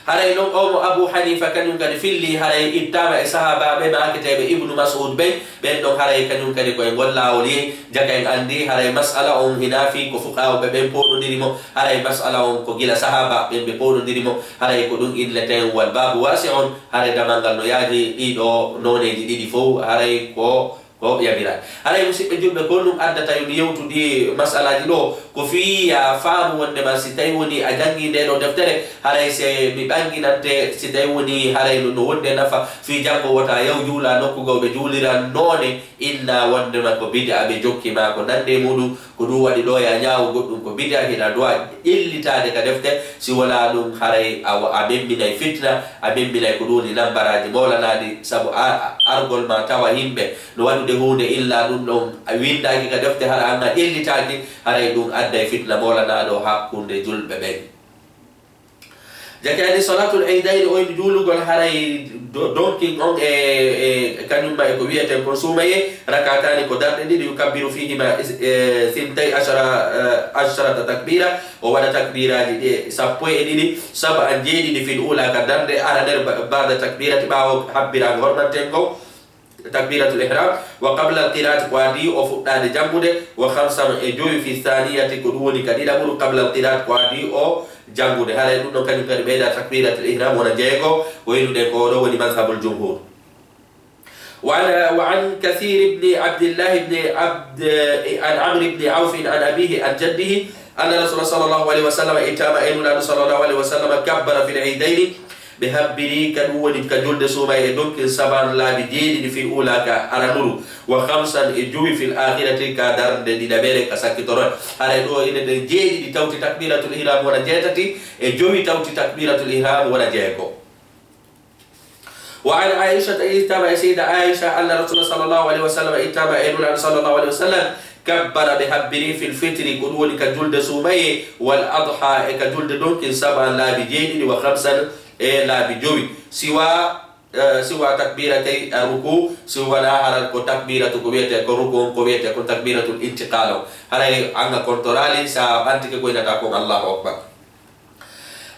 Haray non, oo mo Abu Haniifa kañum kadi filli, haray ittaama e sahaabaaɓe maaketeeɓe Ibnu Mas'ud ɓen, ɓen ɗon haray kañum kadi ko e ngol laawol yehi. Jaka en anndi, haray mas'ala on hinaa fii ko fuqahaa'uɓe ɓen pooɗondiri mo, haray mas'ala on ko gila sahaabaaɓe ɓen ɓe pooɗondiri mo, haray ko ɗum inneten wal baabu waasi'un, haray damal ngal no yaadi ɗiɗo nooneeji ɗiɗi fow, haray ko Ko yamiraani. Haray musiɓɓe julɓe, ko honɗum addata yo mi yewtu ɗii masalaaji ɗoo? Ko fii yo a faamu wonndema si tawii wonii a janngii ndee ɗoo deftere, haray se mi ɓannginante, si tawii wonii haray no, no wondi e nafa fii janngo wota yahu juula nokku goo ɓe juulira noone, inna wonndema ko bid'a ɓe jokki maa ko nanndi e muuɗum. Ko ɗum waɗi ɗoo yo a ñaawu goɗɗum ko bid'a, hiɗa duwa ƴellitaade ka defte, si wonaa ɗum haray a, a memminay fitna, a memminay ko ɗum woni nambaraaji mawlanaaɗi, sabu a, a, argol maa tawa yimɓe no waɗude huunde illa ɗum ɗon a winndaaki ka defte, hara an a ƴellitaaki, haray ɗum adday fitna mawlanaaɗo hakkunde julɓe ɓen. Jake adi salatul iidayni, o wi'i juulugol haray do-, donkin on e, e, e kañum ma e ko wi'eten kon suumayee, rak'ataani ko darɗe ɗiɗi, yukabbiru fiihima is-, e, sintay ashara, e, asharata takbira, o waɗa takbiraaji ɗi sappo e ɗiɗi, sab'an jeeɗiɗi fil uula ka darnde aranere ba-, ba'da takbirati ɓaawo habbiraango hormanten ngon. Takbiratul ihram, wa qabla al-qiraati, ko adii o fuɗɗaade janngude, wa khamsan e jowi fi thaniyati, ko ɗum woni ka ɗiɗaɓuru, qabla al-qiraati, ko adii o janngude. Haray ɗum ɗon kañum kadi ɓeyda takbiratul ihram wona jeego, ko wi'uɗen ko ɗo woni mazhabul jumhur. Wa an, wa an Kathir ibn Abdillah ibn Abd, an Amr ibn Awf an abihi an jaddihi, anna Rasulullah sallallahu alayhi wa sallam ittama e Nulaaɗo sallallahu alayhi wa sallam kabbara fil iidayni, ɓe habbiri ka ɗum woni ka julde suumayee e donkin sab'an laabi jeeɗiɗi fil uula ka aranuru, wa khamsan e jowi fil aakhirati ka darnde ɗiɗaɓere ka sakkitoro. Haray ɗo ine ɗen jeeɗiɗi tawti takbiratul ihram wona jeetati, e jowi tawti takbiratul ihram wona jeego. Wa an Aishata ittama e Sayyida Aisha anna Rasulullah sallallahu alayhi wa sallam ittama e Nulaaɗo sallallahu alayhi wa sallam kabbara ɓe habbiri fil fitri ko ɗum woni ka julde suumayee wal adha e ka julde donkin sab'an laabi jeeɗiɗi wa khamsan e laabi jowi. Siwa, eh, siwa takbiratay ruku, si wonaa haray ko takbiratu ko wi'etee ko ruku on, ko wi'etee ko takbiratul intiqal on. Haray an a kontoraali, sa ɓantike ko wi'ata kon Allahu akbar.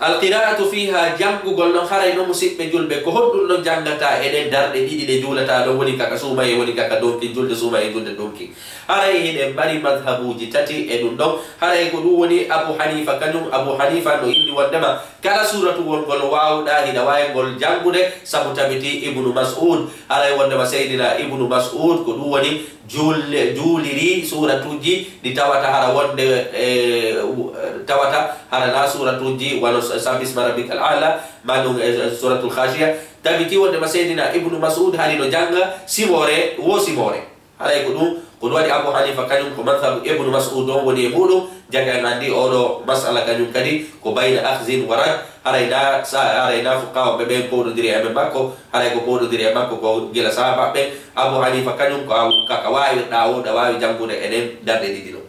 Alqiraatu fiiha, janngugol non, haray non, musiɓɓe julɓe, ko honɗun non janngataa e ɗen darɗe ɗiɗi ɗe juulataa ɗon, woni ka ka suumayee, woni ka ka donkin, julde suumayee, julde donkin? Haray hiɗen mari madhabuuji tati e ɗun ɗon. Haray ko ɗun woni Abu Haniifa, kañun Abu Haniifa no inni wonndema kala suuratu wongol waawuɗaa hiɗa waawi ngol janngude, sabu tabitii Ibnu Mas'uud, haray wonndema Seydina Ibnu Mas'uud ko ɗun woni juulle-, juuliri suuratuuji ɗi tawata hara wonde, e, w-, tawata hara na suuratuuji wano s-, Sabbi isma rabbikal a'la, maa ɗun, e, e, suuratul Khaashiya. Tabitii wonde ma Seydina Ibnu Mas'uud hari no jannga simoore woo simoore. Haray ko ɗun, ko ɗun waɗi Abu Haniifa kañun ko madhabu Ibnu Mas'uud on woni e muɗun, jaka en anndi oo ɗoo mas'ala kañun kadi ko bayna akhdhin wa radd, haray na sa-, haray na fuqahaa ɓe ɓen powɗondiri e men makko, haray ko powɗondiri e makko ko gila sahaabaaɓe ɓen. Abu Haniifa kañun ko a, ka, ka waawirɗaa woo, ɗa waawi janngude e ɗen darɗe ɗiɗi ɗon.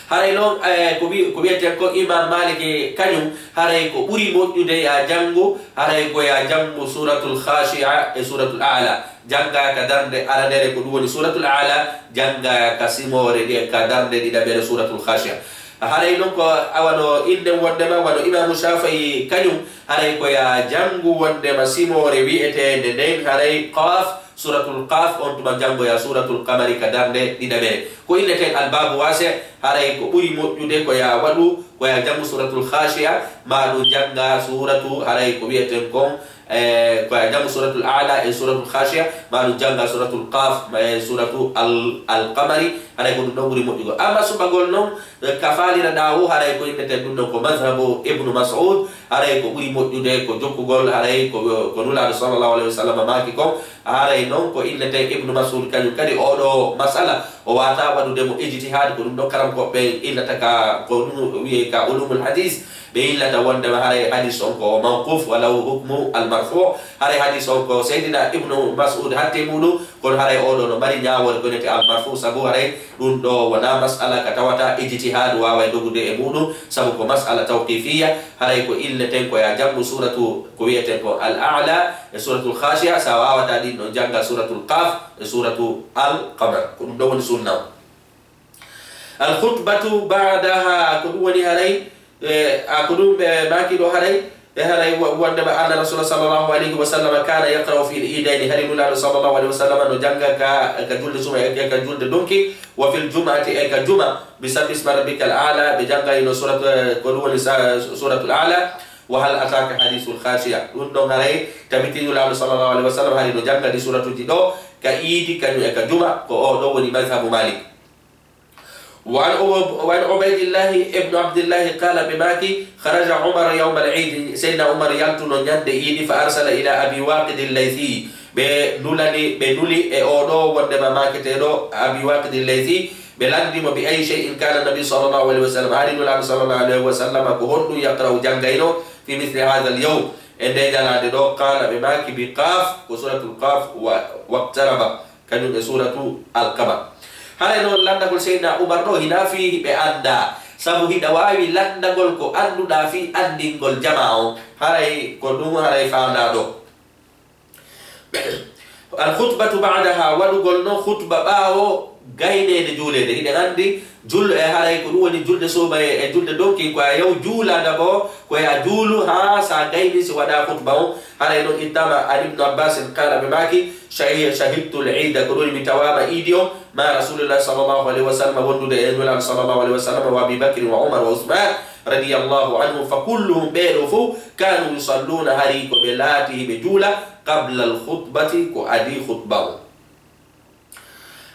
Haray non, eh, ko wi-, ko wi'eten ko Imaam Maalik kañun, haray ko ɓuri moƴƴude yo a janngu, haray ko yo a janngu Suuratul Khaashi'a e Suuratul A'la. Janngaa ka darnde aranere ko ɗun woni Suuratul A'la, janngaa ka simoore ɗi-, ka darnde ɗiɗaɓere Suuratul Khaashi'a. Haray non ko a wano innen wonndema, wano Imaamu Shaafi'i kañun, haray ko yo a janngu wonndema simoore wi'eteende nden, haray Qaaf, Suuratul Qaaf, on tuma janngoyaa Suuratul Qamari ka darnde ɗiɗaɓere. Ko inneten Al-Baabu Waasi', haray ko ɓuri moƴƴude ko yo a waɗu, ko yo a janngu Suuratul Khaashi'a, maa ɗun janngaa suuratu, haray ko wi'eten kon, E, ko a janngu Suuratul A'la e Suuratul Khaashi'a, maa ɗun jannga Suuratul Qaaf, e Suuratu Al, Al Qamari, haray ko ɗun ɗon ɓuri moƴƴugol. Amma suɓagol non, e, ka faaliraɗaa woo, haray ko inneten ɗun ɗon ko mazhabu Ibnu Mas'uud, haray ko ɓuri moƴƴude ko jokkugol, haray ko, ko Nulaaɗo sallallahu alayhi wa sallam maaki kon, haray non ko inneten Ibnu Mas'uud kañun kadi oo ɗoo mas'ala, o waawataa waɗude mo ijtihaad, ko ɗun ɗon karamokooɓe ɓen innata ka, ko ɗun wi'ee ka ulumul hadiis, ɓe illata wonndema haray hadiis on ko mawquuf, wa lahu hukmu al-marfuu'. Haray hadiis on ko Seydina Ibnu Mas'uud hatti e muɗun, kono haray oo ɗoo no mari ñaawoore ko innete al-marfuu', sabu haray ɗun ɗoo wonaa mas'ala ka tawata ijtihaad waaway dogude e muɗun, sabu ko mas'ala tawqiifiyya. Haray ko inneten ko yo a janngu suuratu ko wi'eten ko Al-A'la e Suuratul Khaashi'a, si a waawataa ɗin ɗon, janngaa Suuratul Qaaf e Suuratu Al Qamar. Ko ɗun ɗon woni sunna on. Al-khutbatu ba'daha, ko ɗun woni haray, e, a, ko ɗun ɓe maaki ɗoo haray, e, haray wo-, wonndema anna Rasuula sallallahu alayhi wa sallam kaana yaqra'u fil iidayni, hari Nulaaɗo sallallahu alayhi wa sallam no jannga ka, ka julde suma e, e ka julde donki, wa fil jumu'ati e ka juma, bi sabbi isma rabbikal a'la, ɓe janngayno suuratu, e, ko ɗun woni sa-, Suuratul A'la, wa hal ataaka hadiisul Khaashi'a. Ɗun ɗon haray tabitii Nulaaɗo sallallahu alayhi wa sallam hari no janngani suuratuuji ɗoo ka iidi, kañun e ka juma, ko oo ɗoo woni mazhabu Maalik. Wa an Ub-, wa an Ubaydillahi ibnu Abdillahi qaala, ɓe maaki, kharaja Umar yawmal iidi, Seydina Umar yaltuno ñande iidi, fa arsala ila Abi Waaqidil Laythi, ɓe nulani, ɓe nuli e oo ɗoo wonndema maaketeeɗo Abi Waaqidil Laythi, ɓe lanndi mo, bi ayyi shay'in kaana Nabi sallallahu alayhi wa sallam, hari Nulaaɗo sallallahu alayhi wa sallam ko honɗun yaqra'u janngayno, fi misli haadhal yawm, e ndee ñalaande ɗoo, qaala ɓe maaki, bi Qaaf, ko Suuratul Qaaf, wa, waqtaraba. Kañun e Suuratu Al-Qamar. Haray non lanndagol Seydina Umar ɗoo hinaa fii ɓe anndaa, Sabu hiɗa waawi lanndagol ko annduɗaa fii anndingol jamaa on, haray ko ɗun haray faandaa ɗoo. Al khutbatu ba'daha, waɗugol non khutba ɓaawo gayneede juuleede. Hiɗen anndi jul-, e haray ko ɗun woni julde suumayee e julde donkin, ko a yaw juula d'abord, ko ya juulu haa sa gayni si waɗaa khutba on. Haray non ittama an Ibnu Abbasin qaala ɓe maaki, shahi-, shahidtu al-iida, ko ɗun mi tawaama iidi on, ma Rasulillahi sallallahu alayhi wa sallam, wondude e Nulaaɗo sallallahu alayhi wa sallam, wa Abi Bakrin wa Umar wa Usman radiyallahu anhum, fa kulluhum, ɓee ɗoo fow, kaanu yusalluuna, hari ko ɓe laati hiɓe juula, qabla al-khutbati, ko adii khutba on.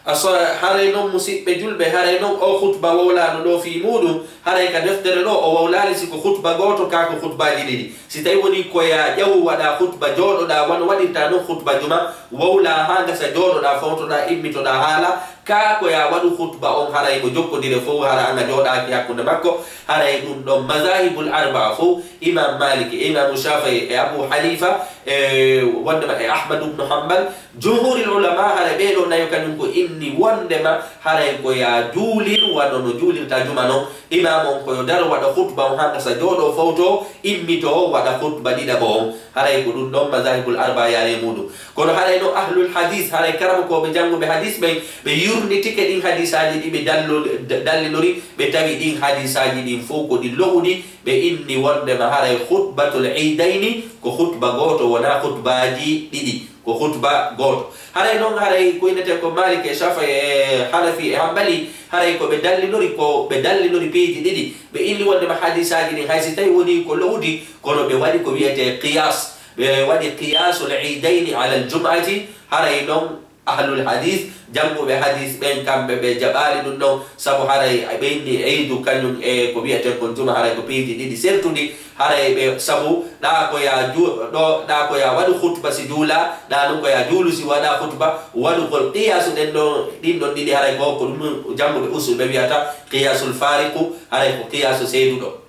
Asa-, haray non musiɓɓe julɓe, haray non oo khutba wowlaaɗo ɗoo fii muuɗun, haray ka deftere ɗoo o wowlaali si ko khutba gooto kaa ko khutbaaji ɗiɗi. Si tawii wonii ko ya ƴawu waɗaa khutba jooɗoɗaa, wano waɗirtaa non khutba juma, wowlaa haa gasa jooɗoɗaa, fowtoɗaa, immitoɗaa haala, kaa ko ya waɗu khutba on haray ko jokkondire fow, hara an a jooɗaaki hakkunde makko, haray ɗun ɗon mazahibul arbaa fow, Imam Malik, e Imam Shafi'i, e Abu Hanifa, e wonndema e Ahmad ibn Hanbal, jumhuril ulama, haray ɓee ɗoo nayo kañun ko inni wonndema haray ko ya juulir wano no juulirta juma non. Imam on ko yo daro waɗa khutba on haa gasa jooɗoo fowtoo, immitoo waɗa khutba ɗiɗaɓo on. Haray ko ɗun ɗon mazahibul arbaa yaari e muuɗun. Kono haray non ahlul hadis, haray karamokooɓe jannguɓe hadis ɓen, ɓe yurnitike ɗin hadisaaji ɗi ɓe dallo-, d-, dallinori, ɓe tawi ɗin hadisaaji ɗin fow ko ɗi lo'uɗi, ɓe inni wonndema haray khutbatul iidayni ko khutba gooto, wonaa khutbaaji ɗiɗi, ko khutba gooto. Haray non, haray ko innetee ko Malik e Shafi'i e Hanafi e Hanbali, haray ko ɓe dallinori, ko ɓe dallinori piiji ɗiɗi. Ɓe inni wonndema hadisaaji ɗin, hay si tawii wonii ko lo'uɗi, kono ɓe waɗi ko wi'etee qiyaas. Ɓe waɗi qiyaasul iidayni alal jum'ati, haray non ahlul hadis, jannguɓe hadis ɓen, kamɓe ɓe jaɓaali ɗun ɗon, sabu haray ɓe inni iidu kañun e ko wi'eten kon juma, haray ko piiji ɗiɗi sertuɗi, haray ɓe, sabu ɗaa ko ya ju-, ɗoo, ɗaa ko ya waɗu khutba si juulaa, ɗaa non ko ya juulu si waɗaa khutba, waɗugol qiyaasu ɗen ɗon, ɗin ɗon ɗiɗi, haray ko, ko ɗun jannguɓe usul ɓe wi'ata qiyaasul faariqu, haray ko qiyaasu seeduɗo.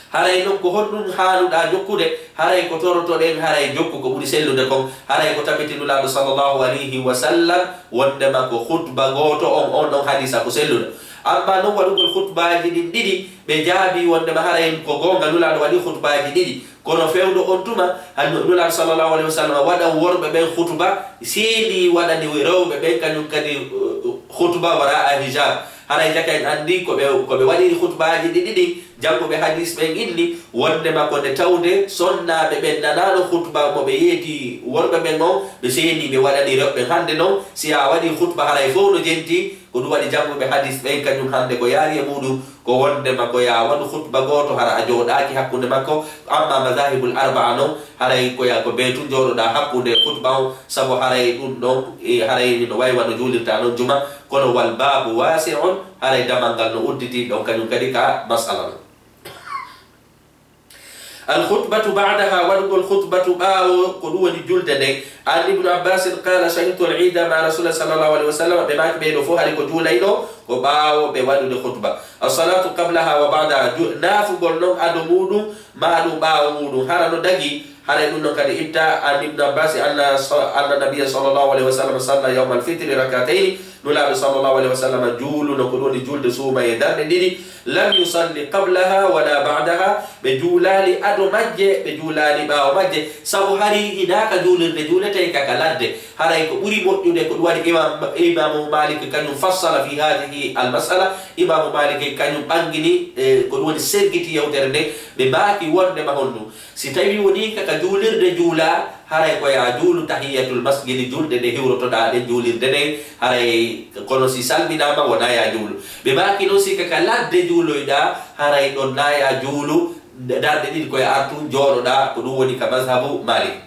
Haray non ko honɗun haanuɗaa jokkude? Haray ko torotoɗen, haray jokku ko ɓuri sellude kon. Haray ko tabiti Nulaaɗo sallallahu alayhi wa sallam wonndema ko khutba gooto on, on ɗon hadiisa ko selluɗo. Ammaa non waɗugol khutbaaji ɗin ɗiɗi, ɓe jaabii wonndema haray ko goonga Nulaaɗo waɗii khutbaaji ɗiɗi. Kono fewndo on tuma, han Nulaaɗo sallallahu alayhi wa sallam waɗan worɓe ɓen khutba, seenii waɗani rewɓe ɓen kañun kadi, uh, khutba wara'a hijab. Haray jaka en anndi ko ɓe, ko ɓe waɗiri khutbaaji ɗiɗi ɗin, jannguɓe hadis ɓen inni wonndema ko nde tawde sonnaaɓe ɓen nanaano khutba mo ɓe yeeti worɓe ɓen on, ɓe seenii ɓe waɗani rewɓe ɓen. Hannde non, si a waɗii khutba haray fow no jentii, ko ɗun waɗi jannguɓe hadis ɓen kañun hannde ko yaari e muuɗun ko wonndema ko ya waɗu khutba gooto hara a jooɗaaki hakkunde makko. Ammaa mazahibul arbaa non, haray ko ya ko bee tun jooɗoɗaa hakkunde khutba on, sabu haray ɗun ɗon, e, haray no way wano juulirta non juma, kono wal baabu waasi'un, haray damal ngal no udditii ɗon kañun kadi ka masala non. Al khutbatu ba'daha, waɗugol khutbatu ɓaawo ko ɗun woni julde nden. An Ibnu Abbasin qaala, shahidtu al iida ma'a Rasulillahi sallallahu alayhi wa sallam, ɓe maaki ɓee ɗoo fow hari ko juulayno ko ɓaawo ɓe waɗude khutba. As salaatu qablaha wa ba'daha, ju-, naafugol non ado muuɗun, maa ɗun ɓaawo muuɗun, hara no dagii, haray ɗun non kadi itta. An Ibnu Abbas anna sa-, anna nabiyya sallallahu alayhi wa sallam salla yawmal fitri rak'atayni, Nulaaɗo sallallahu alayhi wa sallam juuluno ko ɗun woni julde suumayee darɗe ɗiɗi, lam yusalli qablaha wala ba'daha, ɓe juulaali ado majje, ɓe juulaali ɓaawo majje, sabu hari hinaa ka juulirde juuletee ka ka ladde. Haray ko ɓuri moƴƴude ko ɗun waɗi Imam, Imaamu Malik kañun fassala fi hadhihi al mas'ala, Imaamu Malik kañun ɓanngini, e, ko ɗun woni sergiti yewtere nden, ɓe maaki wonndema honɗun. Si tawii wonii ka ka juulirde juulaa, haray ko yaa juulu tahiyatul masjidi, julɗe ɗe hiwrotoɗaa ɗen juulirde ɗen, haray kono si salminaama wonaa yaa juulu. Ɓe maaki non si ka ka ladde juuloyɗaa, haray ɗon naa yaa juulu, darɗe ɗiɗi ko e artu jooɗoɗaa, ko ɗun woni ka mazhabu Malik.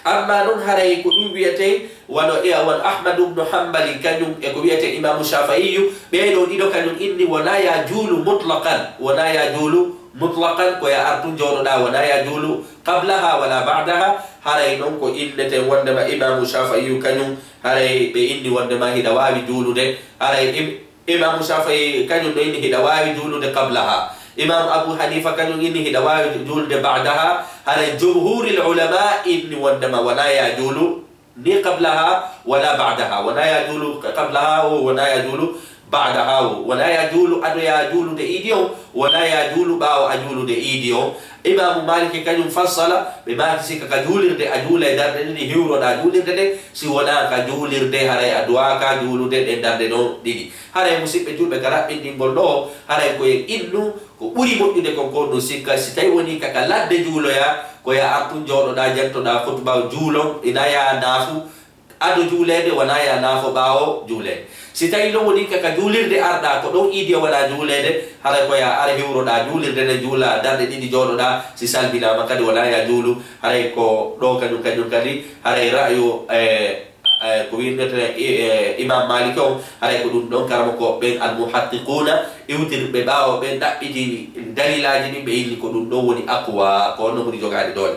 Ammaa non haray ko ɗun wi'etee, wano e, wano Ahmadu bnu Hanbali kañun e ko wi'etee Imaamu Shaafi'iyyu, ɓee ɗoo ɗiɗo kañun inni wonaa yaa juulu mutlaqan, wonaa yaa juulu mutlaqan, ko yaa artu jooɗoɗaa, wonaa yaa juulu qablaha wala ba'daha. Haray non ko innetee wonndema Imaamu Shaafi'iyyu kañun, haray ɓe inni wonndema hiɗa waawi juulude, haray im-, Imaamu Shaafi'i kañun no inni hiɗa waawi juulude qablaha. Imaamu Abu Haniifa kañun inni hiɗa waawi juulude ba'daha. Haray jumhuuril ulamaa inni wonndema wonaa yaa juulu ni qablaha wala ba'daha. Wonaa yaa juulu qablaha, o wonaa yaa juulu Ba'daha, wo, wonaa yo a juulu ado yo a juulude iidi on, wonaa yo a juulu ɓaawo a juulude iidi on. Imaamu Maaliki kañun fassala, ɓe maaki si ka, ka juulirde a juula e darɗe ɗiɗi, hiwroɗaa juulirde nden, si wonaa ka juulirde, haray a duwaaka juulude ɗen darɗe ɗon ɗiɗi. Haray musiɓɓe julɓe ka raɓɓinɗingol ɗoo, haray ko en innu, ko ɓuri moƴƴude kon ko ɗun sikka, si tawi wonii ka, ka ladde juuloyaa, ko yo a artun jooɗoɗaa, jantoɗaa khutba juulon, ina yo a naafu, ado juuleede, wonaa yo a naafo ɓaawo juuleede. Si tawii non wonii ka, ka juulirde arɗaa, ko ɗon iidi on wonaa juuleede, haray ko yo a ar hiwroɗaa juulirde nden, juulaa darɗe ɗiɗi, jooɗoɗaa, si salminaama kadi wonaa yo a juulu, haray ko ɗoo kañun, kañun kadi, haray ra'yu, e, e, ko wi'etee, e, e, Imaam Maalik on, haray ko ɗun ɗon karamokooɓe ɓen almuhaqqiquuna, iwtirɓe ɓaawo ɓen ɗaɓɓiti dalilaaji ɗin, ɓe inni ko ɗun ɗon woni aqwa, ko on non ɓuri jogaade doole.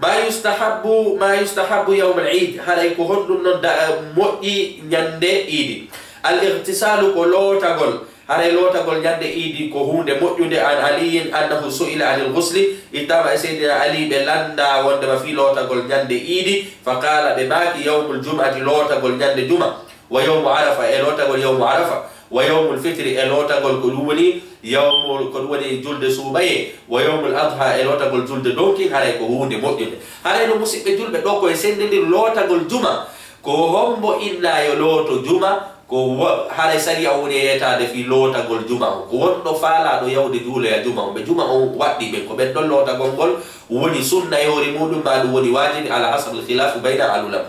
Ma yustahabbu, ma yustahabbu yawmal iid, haray ko honɗun non da-, moƴƴi ñande iidi? Al igtisaalu, ko lootagol. Haray lootagol ñande iidi ko huunde moƴƴunde. An Aliyyin annahu su'ila anil ghusli, ittaama e Seydina Ali ɓe lanndaa wonndema fii lootagol ñande iidi, fa qaala, ɓe maaki, yawmul jum'ati, lootagol ñande juma. Wa yawmu Arafa, e lootagol yawmu Arafa. Wa yawmul fitri, e lootagol ko ɗun woni yawmul, ko ɗun woni julde suumayee. Wa yawmul adha, e lootagol julde donkin, haray ko huunde moƴƴunde. Haray no musiɓɓe julɓe ɗoo ko e senndindir lootagol juma. Ko hombo innaa yo looto juma? Ko wo-, haray sariya on woni e yeetaade fii lootagol juma on. Ko wonɗo faalaaɗo yahude juuloya juma on. Ɓe juma on waɗɗii ɓen. Ko ɓen ɗon lootagol ngol woni sunna yoori muuɗun, maa ɗun woni waajibi, ala hasabil khilaafi bayna al ulama.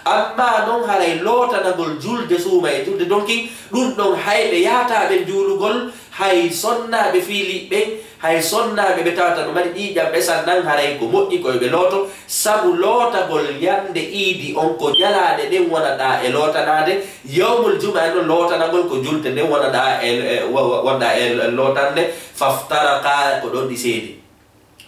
Ammaa non haray lootanagol julde suuma e julde donki, ɗun ɗon hay ɓe yaataa ɓen juulugol, hay sonnaaɓe fii liɓɓe, hay sonnaaɓe ɓe tawata no mari ƴiiƴan ɓesan ɗan, haray ko moƴƴi ko yo ɓe looto, sabu lootagol ñande iidi on ko ñalaande nden wonaɗaa e lootanaade, yawmul juma non lootanagol ko julde nden wonaɗaa e, e, wo-, wo-, wonɗaa e lootande, faftaraqa, ko ɗon ɗi seedi.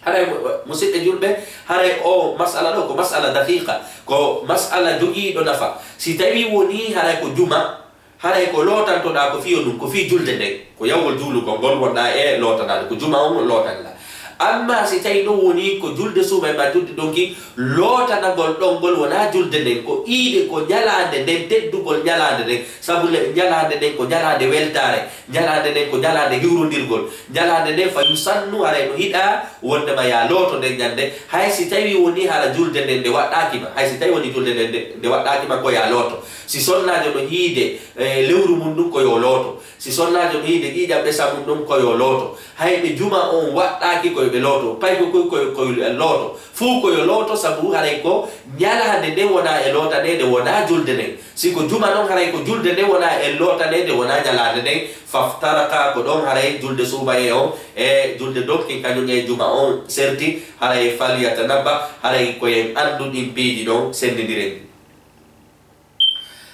Haray mu-, musiɓɓe julɓe, haray o mas'ala ɗoo ko mas'ala daqiiqa, ko mas'ala jogiiɗo nafa. Si tawii wonii haray ko juma, haray ko lootantoɗaa ko fii honɗun, ko fii julde nden, ko yawgol juulugol ngol wonɗaa e lootanaade, ko juma on lootanɗaa. Ammaa si tawii non wonii ko julde suumayee maa julde donki, lootanagol ɗon ngol wonaa julde nden, ko iide, ko ñalaande nden, teddugol ñalaande nden, sabu le-, ñalaande nden ko ñalaande weltaare. Ñalaande nden ko ñalaande hiwrondirgol. Ñalaande nden fa yusannu, haray no hiɗaa wonndema yo a looto nden ñande. Hay si tawii wonii hara julde nden nde waɗɗaaki ma, hay si tawii wonii julde nden nde, nde waɗɗaaki ma, ko yo a looto. Si sonnaajo no hiide, e, lewru mun ndun, ko yo looto. Si sonnaajo no hiide ƴiiƴan ɓesan mun ɗon, ko yo looto. Hay ɓe juma on waɗɗaaki, ko yo ɓe looto. Pay ko, ko, ko, ko yo looto. Fuu ko yo looto, sabu haray ko ñalaande nden wonaa e lootaneede, wonaa julde nden. Si ko juma non, haray ko julde nden wonaa e lootaneede, wonaa ñalaande nden. Faftaraqa, ko ɗon haray julde suumayee on e julde donki kañun e juma on serti, haray falyatanabba, haray ko en anndu ɗin piiji ɗon, senndindiren.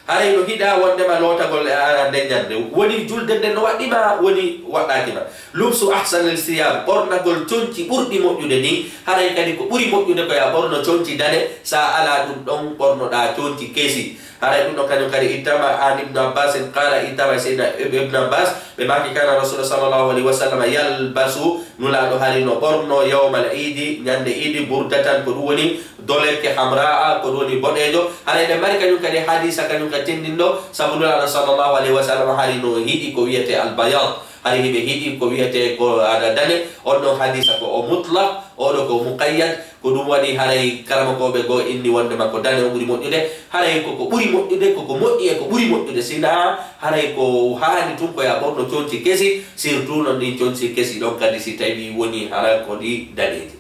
Haray no hiɗaa wonndema lootagol e nden ñande. Woni julde nden no waɗɗii ma, woni waɗɗaaki ma. Lubsu ahsanil siyab, ɓornagol conci ɓurɗi moƴƴude ɗin. Haray kadi ko ɓuri moƴƴude ko yo a ɓorno conci dane, si a alaa ɗun ɗon ɓornoɗaa conci kesi. Haray ɗun ɗon kañun kadi ittaama an Ibnu Abbasin qaala, ittaama e Seydina Ib-, Ibnu Abbas, ɓe maaki, kaana Rasuulu sallallaahu alayhi wa sallam yalbasu, Nulaaɗo hari no ɓornoo yawmal iidi, ñande iidi, burdatan, ko ɗun woni dolekke, hamraa, ko ɗun woni boɗeejo. Haray eɗen mari kañun kadi hadiisa kañun ka tindinɗo, sabu Nulaaɗo sallallaahu alayhi wa sallam hari no hiɗi ko wi'etee al bayaad. Hari hiɓe hiɗi ko wi'etee ko ada dane. On ɗon hadiisa ko o mutlaq, oo ɗoo ko muqayyad. Ko ɗun waɗi haray karamokooɓe goo inni wonndema ko dane on ɓuri moƴƴude. Haray ko ko ɓuri moƴƴude, ko ko moƴƴi e ko ɓuri moƴƴude. Sinaa haray ko haani tun ko yo a ɓorno conci kesi, surtout non ɗin conci kesi ɗon kadi si tawii wonii hara ko ɗi daneeji.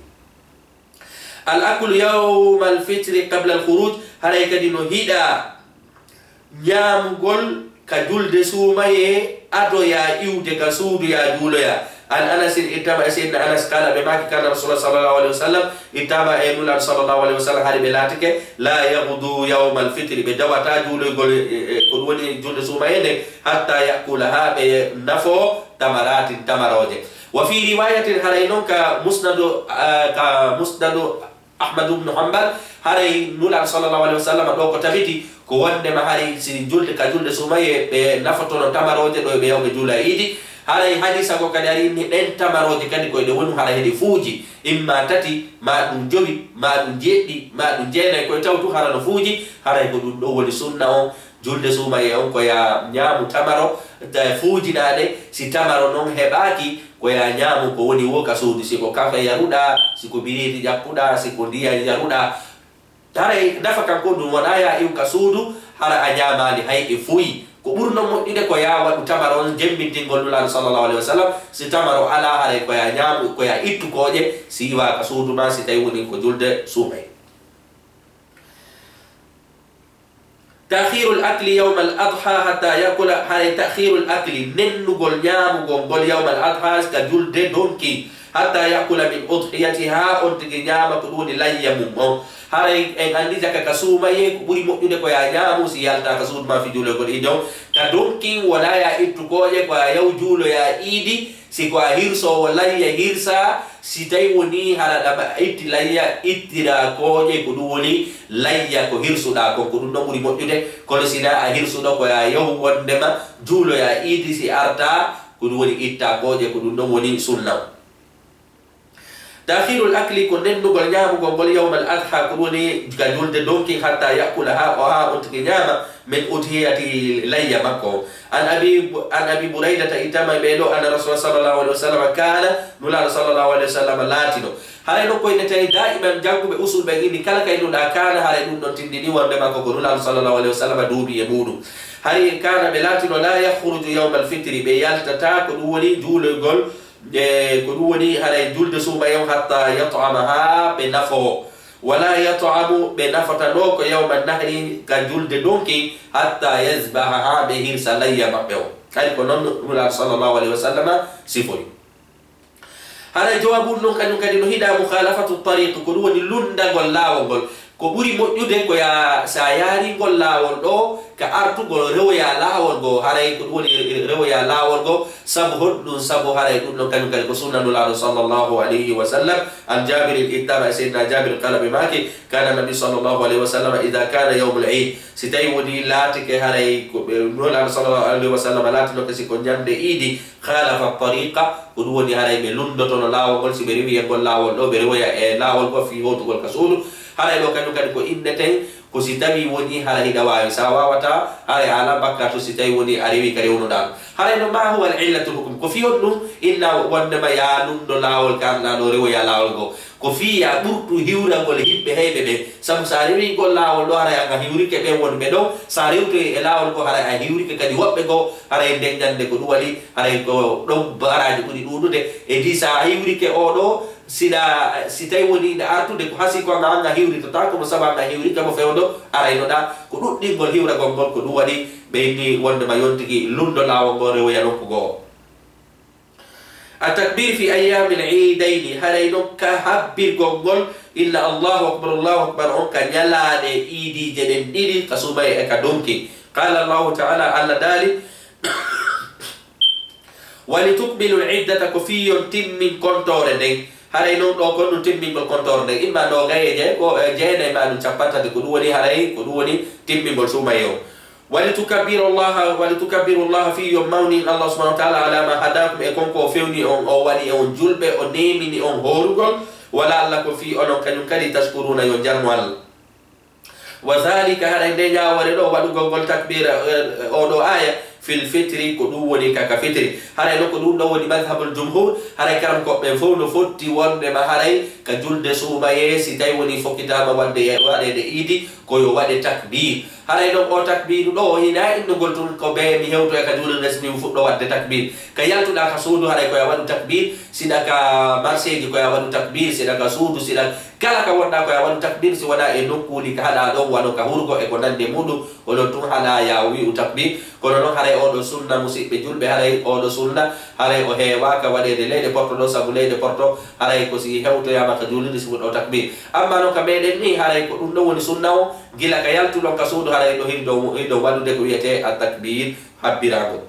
Al aklu yawmal fitri qabla al khuruj, haray kadi no hiɗaa ñaamugol ka julde suumayee, ado yo a iwde ka suudu yo a juuloya. An Anasin, ittaama e Seydina Anas, qaala, ɓe maaki, kaana Rasuulullaahi sallallaahu alayhi wa sallam, ittaama e Nulaaɗo sallallaahu alayhi wa sallam, hari ɓe laatike, laa yaghdu yawmal fitri, ɓe dawataa juuloygol, e, e, ko ɗun woni julde suumayee nden, hattaa ya'kula, haa ɓe nafoo, tamaraatin, tamarooje. Wa fii riwaayatin, haray non ka musnadu, ah, ka musnadu Ahmadu bnu Hanbal, haray Nulaaɗo sallallaahu alayhi wa sallam ɗoo ko tabiti, ko wonndema haray si julde ka julde suumayee ɓe nafotono tamarooje ɗoo ɓe yaha ɓe juula iidi. Haray hadiisa goo kadi ari inni ɗen tamarooje kadi ko eɗe wonu hara hiɗe fuuji, imma tati, maa ɗun jowi, maa ɗun jeɗɗi, maa ɗun jeenay, ko e taw tun hara no fuuji, haray ko ɗun ɗon woni sunna on. Julde suumaye on ko yaa ñaamu tamaro, ta-, fuujinaa nde, si tamaro non heɓaaki, ko yaa ñaamu ko woni woo ka suudu, si ko kafe yaruɗaa, si ko biriiti ƴakkuɗaa, si ko ndiyan yaruɗaa. Haray nafa kan ko ɗun wonaa yaa iw ka suudu, hara a ñaamaali hay e fuy. Ko ɓuri non moƴƴude ko yaa waɗu tamaro on jemmbintingol Nulaaɗo sallallahu alaihi wa sallam, si tamaro alaa haray ko yaa ñaamu, ko yaa ittu kooƴe, si iwaa ka suudu maa, si tawi woni ko julde suumaye. Ta'khirul akli yawmal adha hatta yakula, haray ta'khirul akli, nennugol ñaamugol ngol yawmal adha, ka julde donki, hatta yakula min udhiyatiha, on tigi ñaama ko ɗun woni layya mun on. Haray en anndi jaka ka suumaye, ko ɓuri moƴƴude ko yaa ñaamu si yaltaa ka suudu maa fii juulugol iidi on. Ka donkin wonaa yaa ittu kooƴe, ko yaa yahu juuloyaa iidi, si ko a hirsoowo layya hirsaa, si tawi wonii hara ɗama itti layya, ittiraa kooƴe, ko ɗun woni layya ko hirsuɗaa kon, ko ɗun non ɓuri moƴƴude. Kono si naa a hirsuɗo, ko yaa yahu wonndema juuloyaa iidi, si artaa, ko ɗun woni ittaa kooƴe, ko ɗun non woni sunna on. Ta'khirul akli ko nennugol ñaamugol ngol yawmal adha, ko ɗun woni ka julde donkin, hatta yakula, haa o, haa on tigi ñaama, min udhiyati, layya makko. An Abi, an Abi Buraydata, ittama e ɓee ɗoo, anna Rasuula sallallahu alaihi wa sallam kaana, Nulaaɗo sallallahu alaihi wa sallam laatino. Haray non ko innetee daa'iman jannguɓe usul ɓen inni kala ka innuɗaa kaana, haray ɗun ɗon tinndini wonndema ko ko Nulaaɗo sallallahu alaihi wa sallam duumii e muuɗum. Haray kaana ɓe laatino la yakhruju yawmal fitri, ɓe yaltataa ko ɗun woni juulugol, e ko ɗun woni haray julde suumaye on hatta yat'ama, haa ɓe nafoo. Wala yat'amu, ɓe nafatanoo ko yawman nahri, ka julde donki, hatta yazbaha, haa ɓe hirsa layya maɓɓe on. Hari ko non Nulaaɗo sallallahu alaihi wa sallam sifori. Haray jawaabu non kañun kadi no hiɗaa mukhalafatu tariq, ko ɗun woni lunndagol laawol ngol. Ko ɓuri moƴƴude ko yaa, si a yaarii ngol laawol ɗoo, ka artugol rewoyaa laawol ngol, haray ko ɗun woni re-, rewoyaa laawol ngol, sabu honɗun? Sabu haray ɗun non kañun kadi ko sunna Nulaaɗo sallallahu alaihi wa sallam. An Jaabirin, ittama e Seydina Jaabir, qala, ɓe maaki, kana Nabi sallallahu alaihi wa sallam idha kana yawmul iid, si tawi woni laatike haray ko ɓe, Nulaaɗo sallallahu alaihi wa sallam laatinoke si ko ñande iidi, khalafa tariqa, ko ɗun woni haray ɓe lunndotono laawol ngol, si ɓe rewii e ngol laawol ɗoo, ɓe rewoya e laawol ngol fii hootugol ka suudu. Haray ɗoo kañun kadi ko inneten, ko si tawii wonii hara hiɗa waawi, si a waawataa, haray a alaa bakkaatu si tawii wonii a rewii ka rewnuɗaa. Haray no, ma huwa al illatul hukm? Ko fii honɗun inna wonndema yaa lunndo laawol ka arɗaa ɗoo rewoya laawol ngol? Ko fii yaa ɓurtu hiwragol yimɓe heyɓe ɓen. Sabu si a rewii ngol laawol ɗoo, haray an a hiwrike ɓen wonɓe ɗon. Si a rewtoyii e laawol ngol, haray a hiwrike kadi woɓɓe goo. Haray nden ñande ko ɗun waɗi, haray ko ɗon baraaji ɓuri ɗuuɗude. E dii si a hiwrike oo ɗoo, si ɗa, si tawi wonii hiɗa artude ko hasii ko an, an a hiwritotaako mo, sabu an a hiwrike mo fewndo araynoɗaa. Ko ɗuɗɗingol hiwragol ngol ko ɗun waɗi ɓe inni wonndema yontigi lunndo laawol ngol rewoya nokku goo. At-takbir fi ayyamil iidayni, haray non ka habbirgol ngol, inna Allahu akbar, Allahu akbar on ka ñalaaɗe iidiije ɗen ɗiɗi, ka suumaye e ka donki. Qala Allahu ta'ala, Allah daali, "Walitukmilul iddata," ko fii yo on timmin kontoore nden. Haray non ɗoo kon ɗun timmingol kontoore nden, imma noogay e jey-, ko, e jeenay, maa ɗun cappanɗe tati, ko ɗun woni haray, ko ɗun woni timmingol suumaye on. "Walitukabbirullaha, walitukabbirullaha," fii yo on mawnin Allah subhanahu wa ta'ala, "ala ma hadakum," e kon ko o fewni on, o waɗi on julɓe, o neemini on hoorugol, "wa la'allakum," fii onon kañun kadi, "tashkuruna," yo on jarnu Allah. Wa dhalika, haray nde ñaawoore ɗoo, waɗugol ngol takbira, eh, oo ɗoo aaya, fil fitri, ko ɗun woni ka, ka fitri. Haray non ko ɗun ɗon woni madhhabul jumhur, haray karamokooɓe ɓen fow no fotti wonndema haray ka julde suumaye, si tawi woni fokkitaama waɗde, waɗeede iidi, ko yo waɗe takbir. Haray non oo takbiiru ɗoo, hinaa innugol tun ko bee mi hewtoya ka juulirde si mi fuɗɗoo waɗde takbir. Ka yaltuɗaa ka suudu, haray ko yo a waɗu takbir, si ɗa ka marseeji ko yo a waɗu takbir, si ɗa ka suudu, si ɗa kala ka wonɗaa ko yo a waɗu takbir, si wonaa e nokkuuli ka haɗaa ɗon, wano ka hurgo e ko nanndi e muuɗun, onon tun haɗaa yo a wi'u takbir. Kono non haray oo ɗoo sunna, musiɓɓe julɓe, haray oo ɗoo sunna, haray o heewaaka waɗeede leyɗe Porto ɗoo, sabu leyɗe Porto, haray ko si hewtoyaama ka juulirde si fuɗɗoo takbir. Ammaa non ka meɗen nii, haray ko ɗun ɗon woni sunna on, gila ka yaltuɗon ka suudu, haray ɗoo hiɗon, hiɗon waɗude ko wi'etee at-takbir, habbiraango.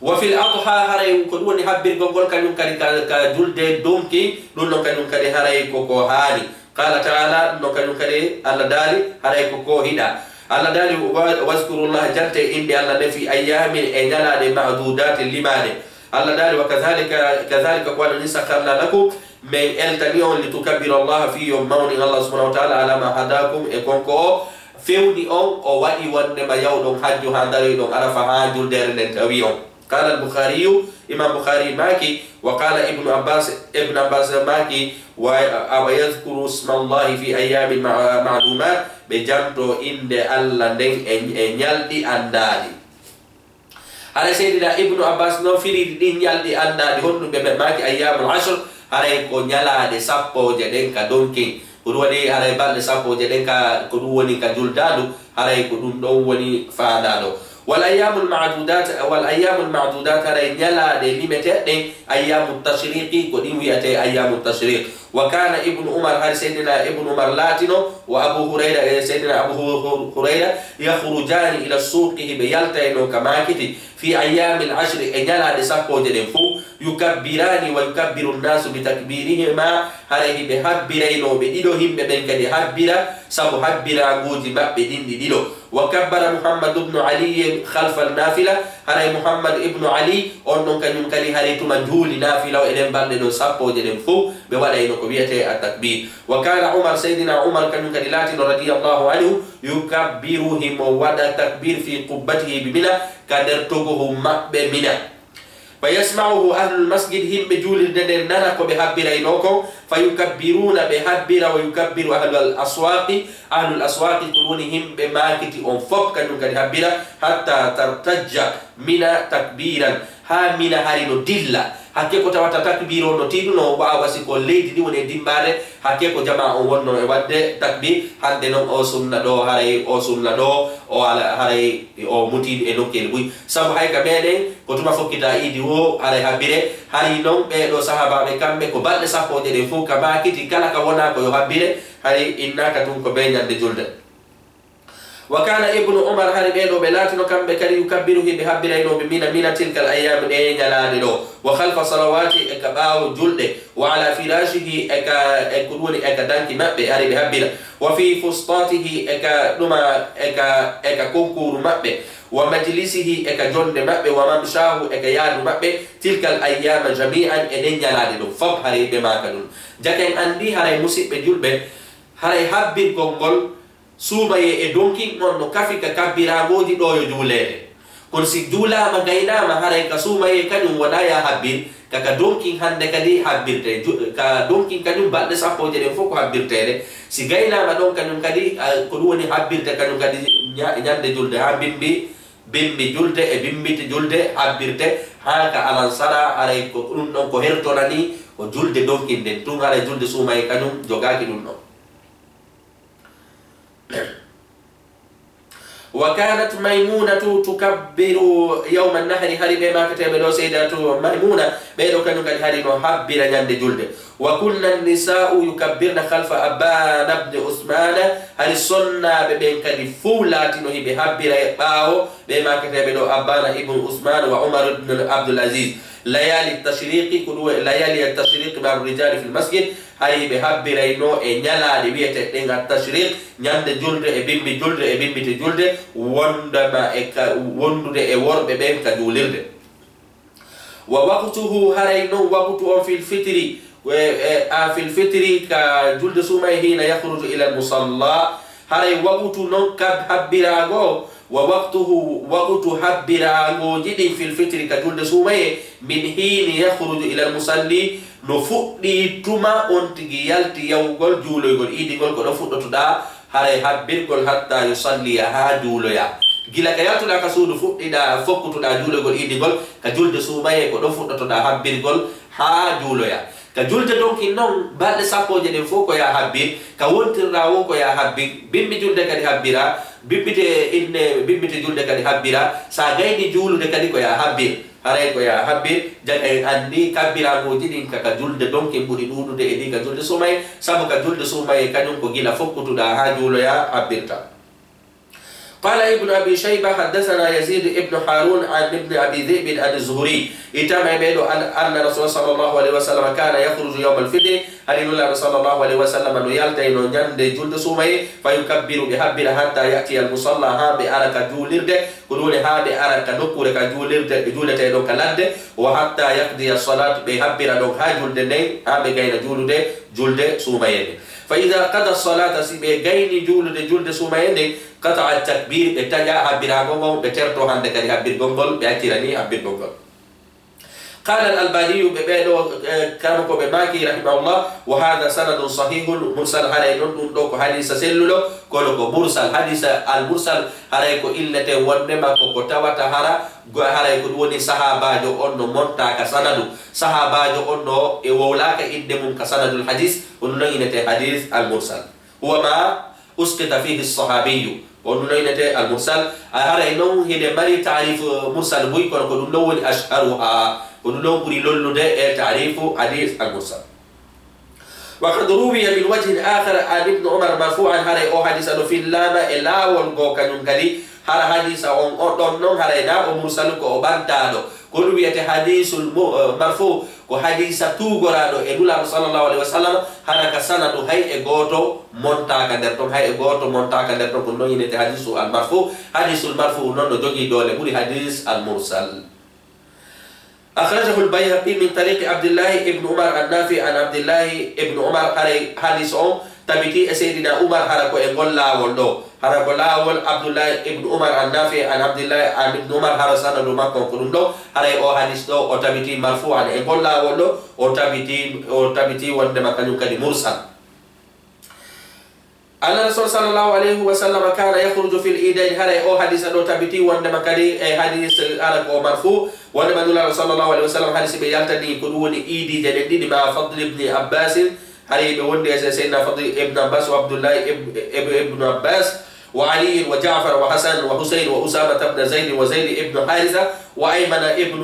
Wa fil adha, haray ko ɗun woni habbirgol ngol kañun kadi ka, ka julde donki, ɗun non kañun kadi haray ko ko haani. Qala ta'ala, ɗun non kañun kadi Allah daali, haray ko ko hiɗaa. Allah daali, wa, "Wazkurullaha," jante innde Allah nden, "fi ayyamin," e ñalaaɗe, "ma'dudatin," limaaɗe. Allah daali, "Wa kadhalika, kadhalika ko wano nii, sakharna lakum," men eltani on, "litukabbirullaha," fii yo on mawnin Allah subhanahu wa ta'ala, "ala ma hadakum," e kon ko o fewni on, o waɗi wondema yahuɗon hajju haa daroyɗon Arafa haa juldeere nden tawi on. Qala al-Bukhariyu, Imam Bukhari maaki, wa qala Ibnu Abbas, Ibnu Abbas maaki, wa, wa yadhkuru isma Allahi fi ayyamin ma-, ma'lumat, ɓe janto innde Alla nden e, e ñalɗi anndaaɗi. Haray Seydina Ibnu Abbas no firiri ɗin ñalɗi anndaaɗi, honɗun ɓe maaki ayyamul ashr, haray ko ñalaaɗe sappooje ɗen ka donkin. Ko ɗun waɗi haray balɗe sappooje ɗen ka, ko ɗun woni ka juldaandu, haray ko ɗun ɗon woni faandaado. Wal ayyamul ma'dudat, wal ayyamul ma'dudat, haray ñalaaɗe limeteeɗe ɗen, ayyamu tashriqi, ko ɗin wi'etee ayyamu tashriq. Wa kana Ibnu Umar, hari Seydina Ibnu Umar laatino, wa Abu Hurayra, e Seydina Abu Hu-, Hu-, Hurayra, yakhrujani ila suqi, hiɓe yaltayno ka maakiti, fi ayyamil ashri, e ñalaaɗe sappooje ɗen fow, yukabbirani wa yukabbiru nnasu bi takbirihima, haray hiɓe habbirayno ɓe ɗiɗo, yimɓe ɓen kadi habbira, sabu habbiraaguuji maɓɓe ɗin ɗi ɗiɗo. Wa kabbara Muhammad ibnu Aliyyin khalfan nafila, haray Muhammad ibnu Ali, on ɗon kañun kadi haray tuma juuli naafila o e ɗen balɗe ɗon sappooje ɗen fow, ɓe waɗayno ko wi'etee at-takbir. Wa kana Umar, Seydina Umar kañun kadi laatino radiyallahu anhu, yukabbiru, himo waɗa takbir fi qubbatihi bi Mina, ka nder togohu maɓɓe Mina. Fa yasma'uhu ahlul masjid, yimɓe juulirde nden nana ko ɓe habbiraynoo kon, fa yukabbiruna, ɓe habbira, wa yukabbiru ahlul aswaqi, ahlul aswaqi ko woni yimɓe maakiti on fow kañun kadi habbira, hatta tartajja Mina takbiran, haa Mina hari no dilla. Hakke ko tawata takbiir on no tiiɗuno, ɓaawo si ko leydi ndi woni e dimmbaade, hakke ko jamaa on wonno e waɗde takbiir, hannde non o sunna ɗoo, haray o sunna ɗoo, o ala, haray o mutii e nokkeeli buy. Sabu hay ka meɗen, ko tuma fokkitaa iidi woo, haray habbire, hari non ɓee ɗoo sahaabaaɓe kamɓe ko balɗe sappooje ɗen fow ka maakiti, kala ka wonaa ko yo habbire, hari innaaka tun ko bee ñande julde. Wa kana Ibnu Umar, hari ɓee ɗoo ɓe laatino kamɓe kadi, yukabbiru, hiɓe habbiraynoo ɓe Mina, Mina, tilkal ayyam, ɗee ñalaaɗe ɗoo. Wa khalfa salawati, e ka ɓaawo julɗe. Wa ala firashihi, e ka, e ko ɗun woni e ka danki maɓɓe, hari ɓe habbira. Wa fi fustatihi, e ka ɗuma, e ka, e ka konkuuru maɓɓe. Wa majlisihi, e ka jonnde maɓɓe. Wa mamshahu, e ka yaadu maɓɓe. Tilkal ayyama jami'an, e ɗen ñalaaɗe ɗon fow, hari ɓe maaka ɗun. Jaka en anndi, haray musiɓɓe julɓe, haray habbirgol ngol suumayee e donkin on no kafi ka kabbiraagooji ɗoo yo juuleede. Kono si juulaama gaynaama, haray ka suumayee kañun wonaa yo habbir, ka, ka donkin hannde kadi habbirte. Ju-, ka donkin kañun balɗe sappooje ɗen fow ko habbirteede. Si gaynaama ɗon kañun kadi, a, ko ɗun woni habbirte kañun kadi ña-, ñande julde haa bimbi, bimbi julde e bimbiti julde habbirte, haa ka alansara, haray ko ɗun ɗon ko hertoranii, ko julde donkin nden. Tun haray julde suumayee kañun jogaaki ɗun ɗon. Wa kanat Maymunatu tukabbiru yawma nahri, hari ɓee maakateeɓe ɗoo Sayyidatu Maymuna, ɓee ɗoo kañun kadi hari no habbira ñande julde. Wa kunna nisa'u yukabbirna khalfa Abbana ibn Usmana, hari sonnaaɓe ɓen kadi fow laatino hiɓe habbira e ɓaawo ɓee maakateeɓe ɗoo Abbana ibn Usman wa Umar ibn Abdul Aziz. Layali tashriqi, ko ɗun layali tashriqi ma'a rijali fil masjid, hari ɓe habbiraynoo e ñalaaɗe wi'eteeɗe ɗen at-tashriq, ñande julde e bimbi julde e bimbite julde, wondema e ka, wondude e worɓe ɓen ka juulirde. Wa waqtuhu, haray non waqtu on fil fitri, e, e, a fil fitri ka julde suumayee, hina yakhruju ila al musalla, haray waqtu non ka habbiraago, wa waqtuhu, waqtu habbiraagooji ɗin fil fitri ka julde suumayee, min hiini yakhruju ilal musalli, no fuɗɗii tuma on tigi yalti yahugol juuloygol iidi ngol, ko ɗon fuɗɗotoɗaa haray habbirgol, hatta yusalliya, haa juuloyaa. Gila ka yaltuɗaa ka suudu fuɗɗiɗaa fokkutuɗaa juuloygol iidi ngol, ka julde suumayee ko ɗon fuɗɗotoɗaa habbirgol haa juuloyaa. Ka julde donkin non, balɗe sappooje ɗen fow ko yo a habbir, ka wontirɗaa woo ko yo a habbir, bimbi julde kadi habbiraa, bimbite inne, bimbite julde kadi habbiraa, si a gaynii juulude kadi ko yo a habbir, haray ko yo a habbir, jaka en anndi kabbiraamuuji ɗin ka, ka julde donkin ɓuri ɗuuɗude e ɗi ka julde suumayee, sabu ka julde suumayee kañun ko gila fokkutuɗaa haa juuloyaa habbirtaa. قال ابن أبي شيبة، حدثنا يزيد بن هارون عن ابن أبي ذئب عن الزهري، ittama e ɓee ɗoo, أن، أن رسول صلى الله عليه وسلم كان يخرج يوم الفطر، hari Nulaaɗo صلى الله عليه وسلم no yaltaynoo ñande julde suumayee, فيكبر، ɓe habbira, حتى يأتي المصلى، haa ɓe ara ka juulirde, ko ɗun woni haa ɓe ara ka nokkuure ka juulirde, ɓe juuletee ɗon ka ladde, وحتى يقضي الصلاة، ɓe habbira ɗon haa julde nden, haa ɓe gayna juulude julde suumayee nden. فإذا قضى الصلاة، si ɓe gayni juulude julde suumayee nden, قطع التكبير، ɓe taƴa habbiraago ngon, ɓe terto hande kadi habbirgol ngol, ɓe accira ni habbirgol ngol. قال الألباني، ɓe ɓee ɗoo, eh, kamo ko ɓe maaki, رحمه الله، وهذا سند صحيح مرسل، haray non ɗun ɗoo ko hadiisa selluɗo, kono ko mursal. Hadiisa al-mursal, haray ko innetee wonndema ko ko tawata hara, go-, haray ko ɗun woni sahaabaajo on no montaa ka sanadu. Sahaabaajo on no e wowlaaka innde mun ka sanadul hadiis, on non innetee hadiis al-mursal. هو ما أسقط فيه الصحابي. On ɗun innetee al-mursal. A haray non hiɗe mari taarifu mursal buy, kono ko ɗun ɗon woni ashharuha. Ko ɗun ɗon ɓuri lollude e taarifu hadiis al-mursal. وقد روي من وجه آخر عن ابن عمر مرفوعا، haray oo hadiisa ɗoo fillaama e laawol goo kañun kadi, hara hadiisa on, on ɗon non haray naa o mursal, ko o ɓantaaɗo. Ko ɗun wi'etee hadiisul mu-, eh, marfu, ko hadiisa tuugoraaɗo e Nulaaɗo sallallahu alayhi wa sallam, hara ka sanadu hay e gooto montaaka nder ton, hay e gooto montaaka nder ton, ko non innetee hadiisu al-marfu. Hadiisul marfu non no jogii doole ɓuri hadiis al-mursal. أخرجه البيهقي من طريق عبد الله بن عمر النافع عن عبد الله بن عمر، haray hadiis on tabitii e Seydina Umar, hara ko e ngol laawol ɗoo. Hara ko laawol Abdullahi ibn Umar an-Nafi' an Abdullahi an ibn Umar, hara sanadu makko on ko ɗun ɗoo, haray oo hadiis ɗoo o tabitii marfu'an e ngol laawol ɗoo, o tabitii, o tabitii wonndema kañun kadi mursal. أن الرسول صلى الله عليه وسلم كان يخرج في العيدين، haray oo hadiisa ɗoo tabitii wonndema kadi e hadiis hara ko marfu', wonndema Nulaaɗo sallallahu alayhi wa sallam hadiisi ɓe yaltanii ko ɗun woni iidiije ɗen ɗiɗi مع فضل بن عباس، haray ɓe wondi e Seydina Fadl ibn Abbas wa Abdullahi ib-, ib-, ibn Abbas, wa Ali wa Ja'far wa Hasan wa Husayn wa Usama ibn Zayd wa Zayd ibn Haritha wa Aymana ibn,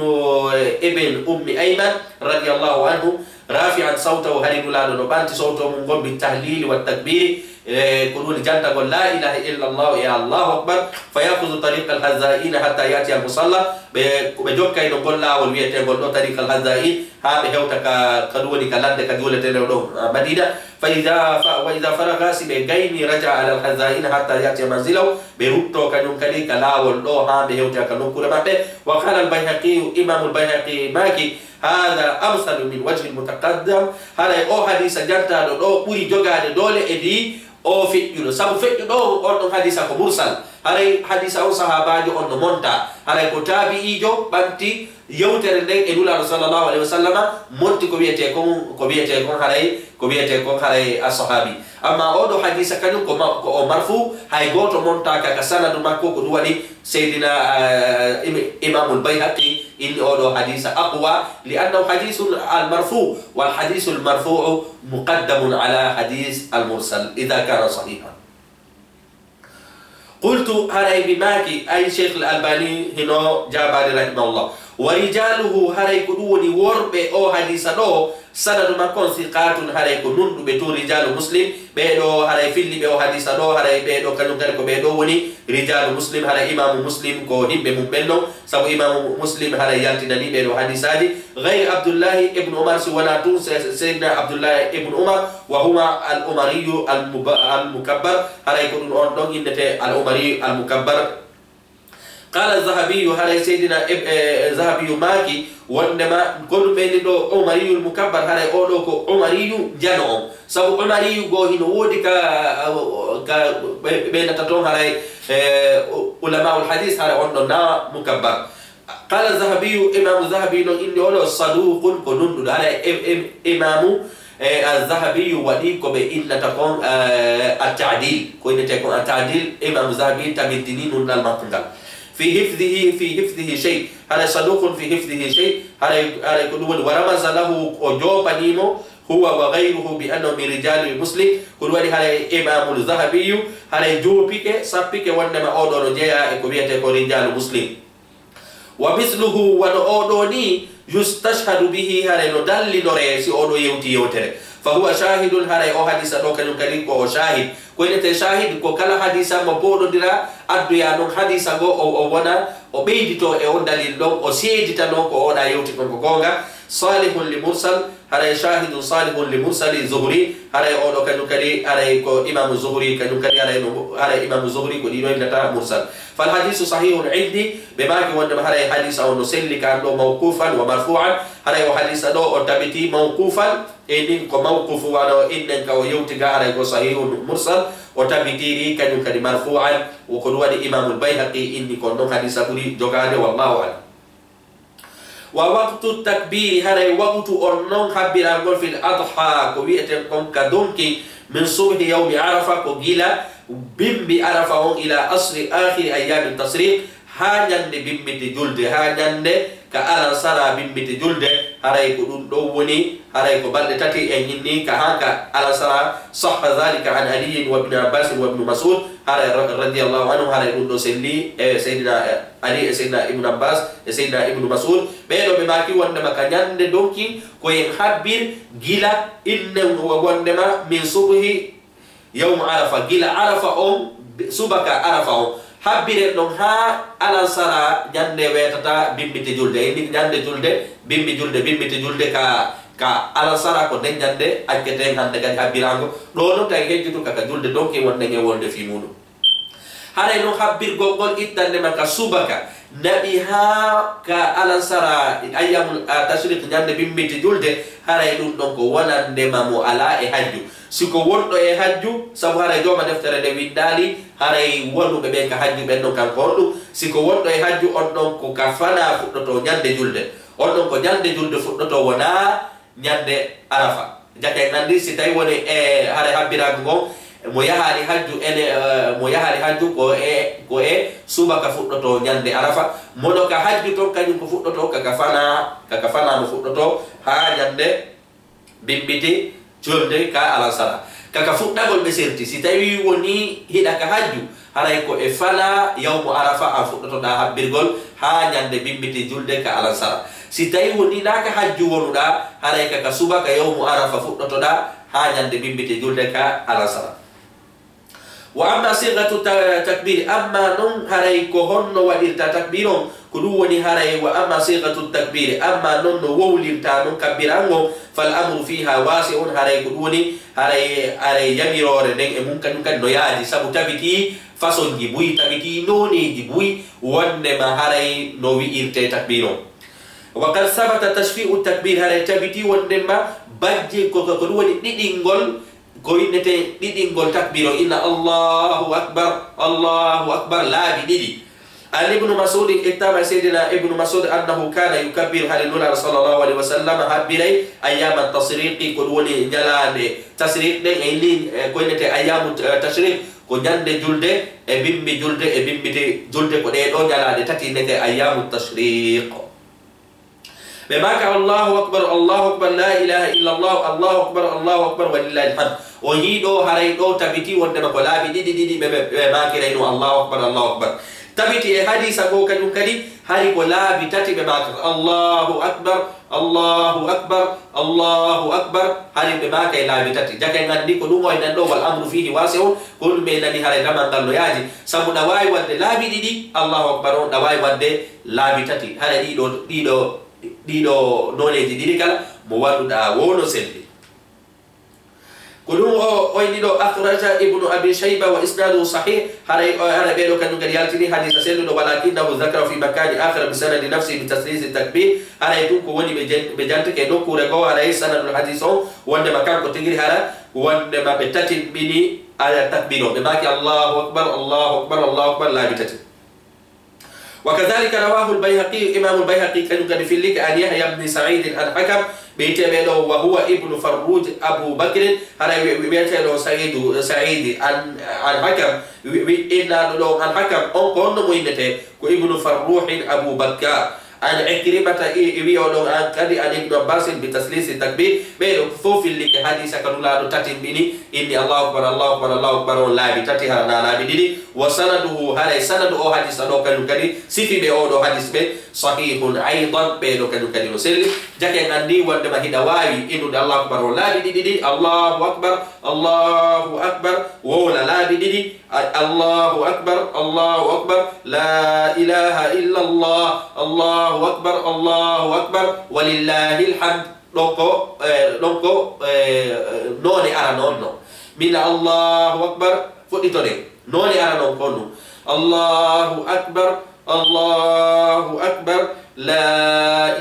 ibn Ummi Ayman radiyallahu anhu, rafi'an sawtahu, hari Nulaaɗo no ɓanti sawto mun ngon, bit tahlili wat takbiri, e ko ɗun woni jantagol la ilaha illa Allah e Allahu akbar, fa ya'khudhu tariqal hazza'ina hatta ya'tiya al musalla, ɓe, ko ɓe jokkayno ngol laawol wi'eteengol ɗoo tariqal hazza'in, haa ɓe hewta ka, ka ɗun woni ka ladde ka juuleteende ɗon, ah, Madina. Fa idha fa-, wa idha faragha, si ɓe gaynii, raja'a alal hazza'ina hatta ya'tiya manzilahu, ɓe ruttoo kañun kadi ka laawol ɗoo haa ɓe hewta ka nokkuure maɓɓe. Wa qala al Bayhaqi, Imamul Bayhaqi maaki, hadha amsalu min wajhil mutaqaddam, haray oo hadiisa jantaaɗo ɗoo ɓuri jogaade doole e ndii oo feƴƴuɗo. Sabu feƴƴuɗo on, on ɗon hadiisa ko mursal. Haray hadiisa on sahaabaajo on no montaa. Haray ko taabi'iijo ɓanti yewtere nden e Nulaaɗo sallallahu alayhi wa sallama, monti ko wi'etee kon, ko wi'etee kon haray, ko wi'etee kon haray as-sahaabi. Amma oo ɗoo hadiisa kañun ko ma-, ko o marfu, hay gooto montaaka ka sanadu makko, ko ɗun waɗi Seydina, eh, Im-, Imaamul Bayhaqi inni oo ɗoo hadiisa aqwa, li annahu hadiisun al marfu, wal hadiisul marfu'u muqaddamun ala hadiis al mursal, idha kaana sahihan. Qultu, haray mi maaki, ay Sheikh Al-Albani hino jaabaade, rahimahullah. Wa rijaaluhu, haray ko ɗun woni worɓe oo hadiisa ɗoo, sanadu makko on siqaatun, haray ko nunɗuɓe tun, rijaalu Muslim, ɓee ɗoo haray filliiɓe oo hadiisa ɗoo, haray ɓee ɗoo kañun kadi ko ɓee ɗoo woni rijaalu Muslim, haray Imaamu Muslim ko himɓe mun ɓen non, sabu Imaamu Muslim haray yaltinanii ɓee ɗoo hadiisaaji. Gayri Abdullahi ibn Umar, si wanaa tun Se-, Seydina Abdullahi ibn Umar, wa huma al Umariyu al muba-, al mukabbar, haray ko ɗun on ɗon innetee al Umariyu al mukabbar. Qala Zahabiyu, haray Seydina Ib-, eh, Zahabiyu maaki, wonndema ko ɗun ɓe inni ɗoo Umariyul mukabbar, haray oo ɗoo ko Umariyu njano on. Sabu Umariyu goo hino woodi ka, ka ɓe, ɓe innata ton haray, eh, u-, ulamaul hadiis, haray on ɗon na mukabbar. Qala Zahabiyu, Imaamu Zahabi non inni oo ɗoo saduqun, ko nunɗuɗo. Haray im-, im-, Imaamu, eh, Az-Zahabiyu waɗi ko ɓe innata kon, eh, at-ta'dil. Ko innetee kon at-ta'dil, Imaamu Zahabi tabintini nunɗal makko ngal. Fi hifdhihi, fi hifdhihi shay. Haray saduqun fi hifdhihi shay. Haray, haray ko ɗun woni, wa ramaza lahu, o joopanii mo, huwa wa ghayruhu bi annahu min rijali Muslim. Ko ɗun waɗi haray Imaamul Zahabiyu haray joopike, sappike wonndema oo ɗoo no jeyaa e ko wi'etee ko rijaalu Muslim. Wa misluhu, wano oo ɗoo nii, yustashhadu bihi, haray no dallinoree si oo ɗoo yewtii yewtere. Fa huwa shaahidun, haray oo hadiisa ɗoo kañun kadi ko o shaahid. Ko innetee shaahid, ko kala hadiisa mo pooɗondiraa, addoyaa non hadiisa goo, o, o wona, o ɓeyditoo e on dalil ɗon, o seeditanoo ko oo ɗaa yewti kon ko goonga. Salihun li mursal, haray shahidun salihun li mursali Zuhri, haray oo ɗoo kañun kadi, haray ko Imaamu Zuhri, kañun kadi, haray no, haray Imaamu Zuhri ko ɗii ɗoo innata mursal. Fal hadiisu sahihun indi, ɓe maaki wonndema haray hadiisa on no selli ka an ɗoo mawqufan wa marfu'an, haray o hadiisa ɗoo o tabitii mawqufan, e nin ko mawqufu wano innen ka o yewti ga, haray ko sahihun mursal, o tabitiiri kañun kadi marfu'an, wo ko ɗun waɗi Imaamul Bayhaqi inni kon ɗon hadiisa ɓuri jogaade, wallahu a'lam. Wa waqtu takbiri, haray waqtu on non habbirangol fil adha, ko wi'eten kon ka donki, min subhi yawmi Arafa, ko gila bimbi Arafa on, ila asri akhiri ayyami tashriq, haa ñande bimmiti julde, haa ñande ka alansara bimmiti julde, haray ko ɗun ɗon woni, haray ko balɗe tati en inni ka haa ka alansara, sahha dhalika an Aliyyin wa Ibn Abbasin wa Ibn Mas'ud, haray ra-, radiyallahu anhu, haray ɗun ɗon selli e Seydina, Ali e Seydina Ibnu Abbas e Seydina Ibnu Mas'ud, ɓee ɗoo ɓe maaki wonndema ka ñande donki ko en habbir gila innen wo-, wonndema min subhi yawmu Arafa, gila Arafa on, subaka Arafa on. Habbiren ɗon haa alansara ñande weetata bimmiti julde. Inni ñande julde, bimbi julde, bimmiti julde ka, ka alansara ko nden ñande acceten hannde kadi habbirango. Ɗoo non tawi hejjutu ka, ka julde donki wonnden e wolde fii muuɗun. Haray non habbirgol ngol ittande ma ka subaka, naɓi haa ka alansara, ayyamul, a, tashriq, ñande bimmiti julde, haray ɗun ɗon ko wonande ma mo alaa e hajju. Si ko wonɗo e hajju, sabu haray jooma deftere nden winndaali, haray wonuɓe ɓen ka hajju ɓen non kanko honɗun? Si ko wonɗo e hajju, on ɗon ko ka fanaa fuɗɗotoo ñande julde. On ɗon ko ñande julde fuɗɗotoo, wonaa ñande Arafa. Jaka en anndi, si tawi woni e haray habbiraagu ngon, mo yahaali hajju ene, eh, mo yahaali hajju ko e, ko e subaka fuɗɗotoo ñande Arafa. Mono ka hajju ton, kañun ko fuɗɗotoo ka, ka fanaa, ka, ka fanaa mo fuɗɗotoo haa ñande bimmiti julde ka alansara. Ka, ka fuɗɗagol ɓe serti. Si tawi woni hiɗa ka hajju, haray ko e fanaa yawmu Arafa an fuɗɗotoɗaa habbirgol haa ñande bimmiti julde ka alansara. Si tawi woni naa ka hajju wonuɗaa, haray ka, ka subaka yawmu Arafa fuɗɗotoɗaa haa ñande bimmiti julde ka alansara. Wa amma sighatu ta-, takbiri, amma non haray ko honno waɗirta takbir on, ko ɗun woni haray, wa amma sighatu takbiri, amma non no wowlirta non kabbirango, fal amru fiha wasi'un, haray ko ɗun woni, haray, haray yamiroore nden e mun kañun kadi no yaadi, sabu tabitii fasonji buy, tabitii nooneeji buy, wonndema haray no wi'irtee takbir on. Wa qad sabata tashfi'u takbir, haray tabitii wonndema bajje ko, ko, ko ɗun woni ɗiɗingol, ko winnetee ɗiɗingol takbir on, inna Allahu akbar, Allahu akbar, laabi ɗiɗi. An Ibnu Mas'udin, ittaama e Seydina Ibnu Mas'ud, annahu kana yukabbiru, haray Nulaaɗo sallallahu alayhi wa sallam habbiray ayyama tashriqi, ko ɗun woni ñalaande tashriq ɗen, e ni, e ko winnetee ayyamu, eh, tashriq, ko ñande julde, e bimbi julde, e bimmiti julde, ko ɗee ɗoo ñalaande tati winnetee ayyamu tashriq. Ɓe maaka, "Allahu akbar, Allahu akbar, la ilaha illa Allah, Allahu akbar, Allahu akbar, wa lillahi alhamd." O yii ɗoo, haray ɗoo tabitii wonndema ko laabi ɗiɗi, ɗiɗi ɓe, ɓe, ɓe maakirayno, "Allahu akbar, Allahu akbar." Tabitii e hadiisa goo kañun kadi, hari ko laabi tati ɓe maakata, "Allahu akbar, Allahu akbar, Allahu akbar." Hari ɓe maakay laabi tati. Jaka en anndi ko ɗun o innan ɗoo, "Wal amru fihi wasi'un." Ko ɗun ɓe nani haray damal ngal no yaaji. Sabu ɗa waawi waɗde laabi ɗiɗi, Allahu akbar on, ɗa waawi waɗde laabi tati. Haray ɗii ɗoo, ɗii ɗoo, ɗii ɗoo nooneeji ɗiɗi kala, mo waɗuɗaa woo no selli. Ko ɗun o, o inni ɗoo, "Akhraja Ibnu Abi Shayba wa isnaduhu sahih." Haray, haray ɓee ɗoo kañun kadi yaltini hadiisa selluɗo, "Walakinnahu dhakara fi makani akhar bi sanadi nafsihi bi tasliisi takbir." Haray tun ko woni ɓe jen-, ɓe jantike nokkuure goo, haray sanadul hadiis on, wonndema kanko tigiri hara, wonndema ɓe tatinɓini ala takbir on. Ɓe maaki, "Allahu akbar, Allahu akbar, Allahu akbar," laabi tati. Wa kadhalika rawahu al-Bayhaqi, Imaamu al-Bayhaqi kañun kadi fillike an Yahya ibn Sa'id an Hakam, ɓe wi'etee ɓee ɗoo, wa huwa ibnu Farruj Abu Bakrin, haray wi-, wi-, wi'etee ɗoo Sa'idu, Sa'idi an, an Hakam, wi-, wi-, innaaɗo ɗoo an Hakam, on ko honno mo innetee? Ko ibnu Farruhin Abu Bakkar. An Ikrimata, i, i wi'oo ɗon an kadi, an Ibnu Abbasin bi tasliisi takbir, ɓee ɗoo fow fillike hadiisa ka Nulaaɗo tatinɓini, inni Allahu akbar, Allahu akbar, Allahu akbar, on laabi tati, hara naa laabi ɗiɗi. Wa sanaduhu, haray sanadu o hadiisa ɗoo kañun kadi, sifiiɓe oo ɗoo hadiis ɓen, sahihun aydan, ɓee ɗoo kañun kadi no selli. Jaka en anndi wonndema hiɗa waawi innude Allahu akbar on laabi ɗiɗi ɗin, Allahu akbar, Allahu akbar, wowla laabi ɗiɗi, الله أكبر، الله أكبر، لا إله إلا الله، الله أكبر، الله أكبر، ولله الحمد. Ɗon ko, eh, ɗon ko, eh, noone arano on no. Min Allahu Akbar, fuɗɗitoɗen. Noone arano on ko no. الله أكبر، الله أكبر، لا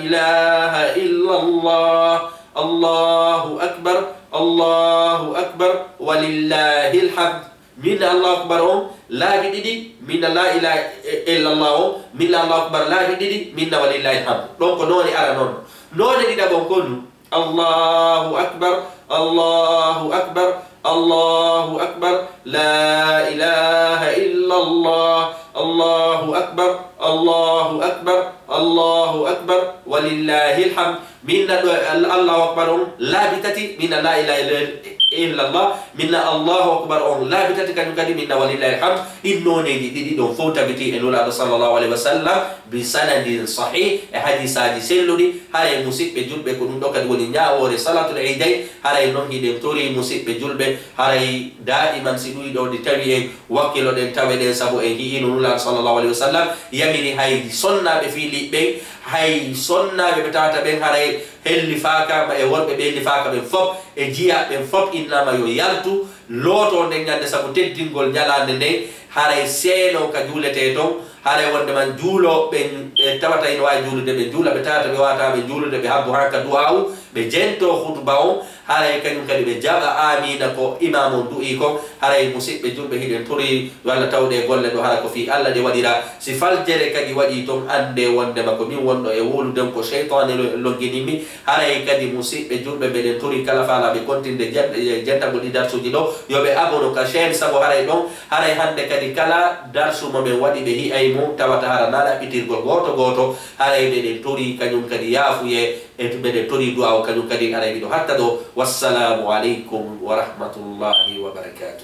إله إلا الله، الله أكبر، الله أكبر، ولله الحمد. Min Allahu Akbar on laabi ɗiɗi, min la ilaha illallah on, min Allahu Akbar laabi ɗiɗi, min walillahi alhamd. Ɗon ko noone arano on. Noone ɗiɗaɓon ko nu. الله أكبر، الله أكبر، الله أكبر، لا إله إلا الله، الله أكبر، الله أكبر، الله أكبر، ولله الحمد. Min na ɗo Al-, Allahu Akbar on laabi tati, min na la ilaha illa-, illallah, min na Allahu Akbar on laabi tati, kañum kadi min na walillahi alhamd. Ɗin nooneeji ɗiɗi ɗon fow tabitii e Nulaaɗo sallallahu alayhi wa sallam, bi sanadin sahih, e hadiisaaji selluɗi. Haray musiɓɓe julɓe, ko ɗum ɗo kadi woni ñaawoore salatul iidayn. Haray non hiɗen torii musiɓɓe julɓe, haray daa'iman si ɗuuɗi ɗo ɗi tawi en, wakkiloɗen taweɗen, sabu en hi'ino Nulaaɗo sallallahu alayhi wa sallam yamiri hay sonnaaɓe fii liɓɓen, hay sonnaaɓe ɓe tawata ɓen haray hellifaaka, ma e worɓe ɓe hellifaaka ɓen fop, e jiyaaɓe ɓen fop innaama yo yaltu, lootoo nden ñande sabu teddingol ñalaande nden, haray seeno ka juuletee ton, haray wonde man juulooɓe ɓen, ɓe tawata ino waawi juulude, ɓe juula, ɓe tawata ɓe waawataa ɓe juulude, ɓe habbo han ka du'aawu, ɓe jentoo hutuba on, haray kañum kadi ɓe jaɓa aamiina ko imaam on du'ii kon. Haray musiɓɓe julɓe, hiɗen torii yo Alla tawde e golle ɗo, hara ko fii Alla ɗe waɗiraa. Si faljere kadi waɗii ton, anndee wondema ko min wonɗo e wowlude on, ko seytaane lo-, logginii mi. Haray kadi musiɓɓe julɓe, meɗen torii kala faalaaɓe kontinde jen-, jentagol ɗi darsuuji ɗo, yo ɓe abono ka chaîne, sabu haray ɗon, haray hannde kadi kala darsu mo men waɗi ɓe hi'ay mo, tawata hara na ɗaɓɓitirgol gooto gooto. Haray meɗen torii kañum kadi yaafuyee, e meɗen torii du'aawu kañum kadi. Haray miɗo hatta ɗo. Wassalaamu aleykum wa rahmatullahi wa barakaatuh.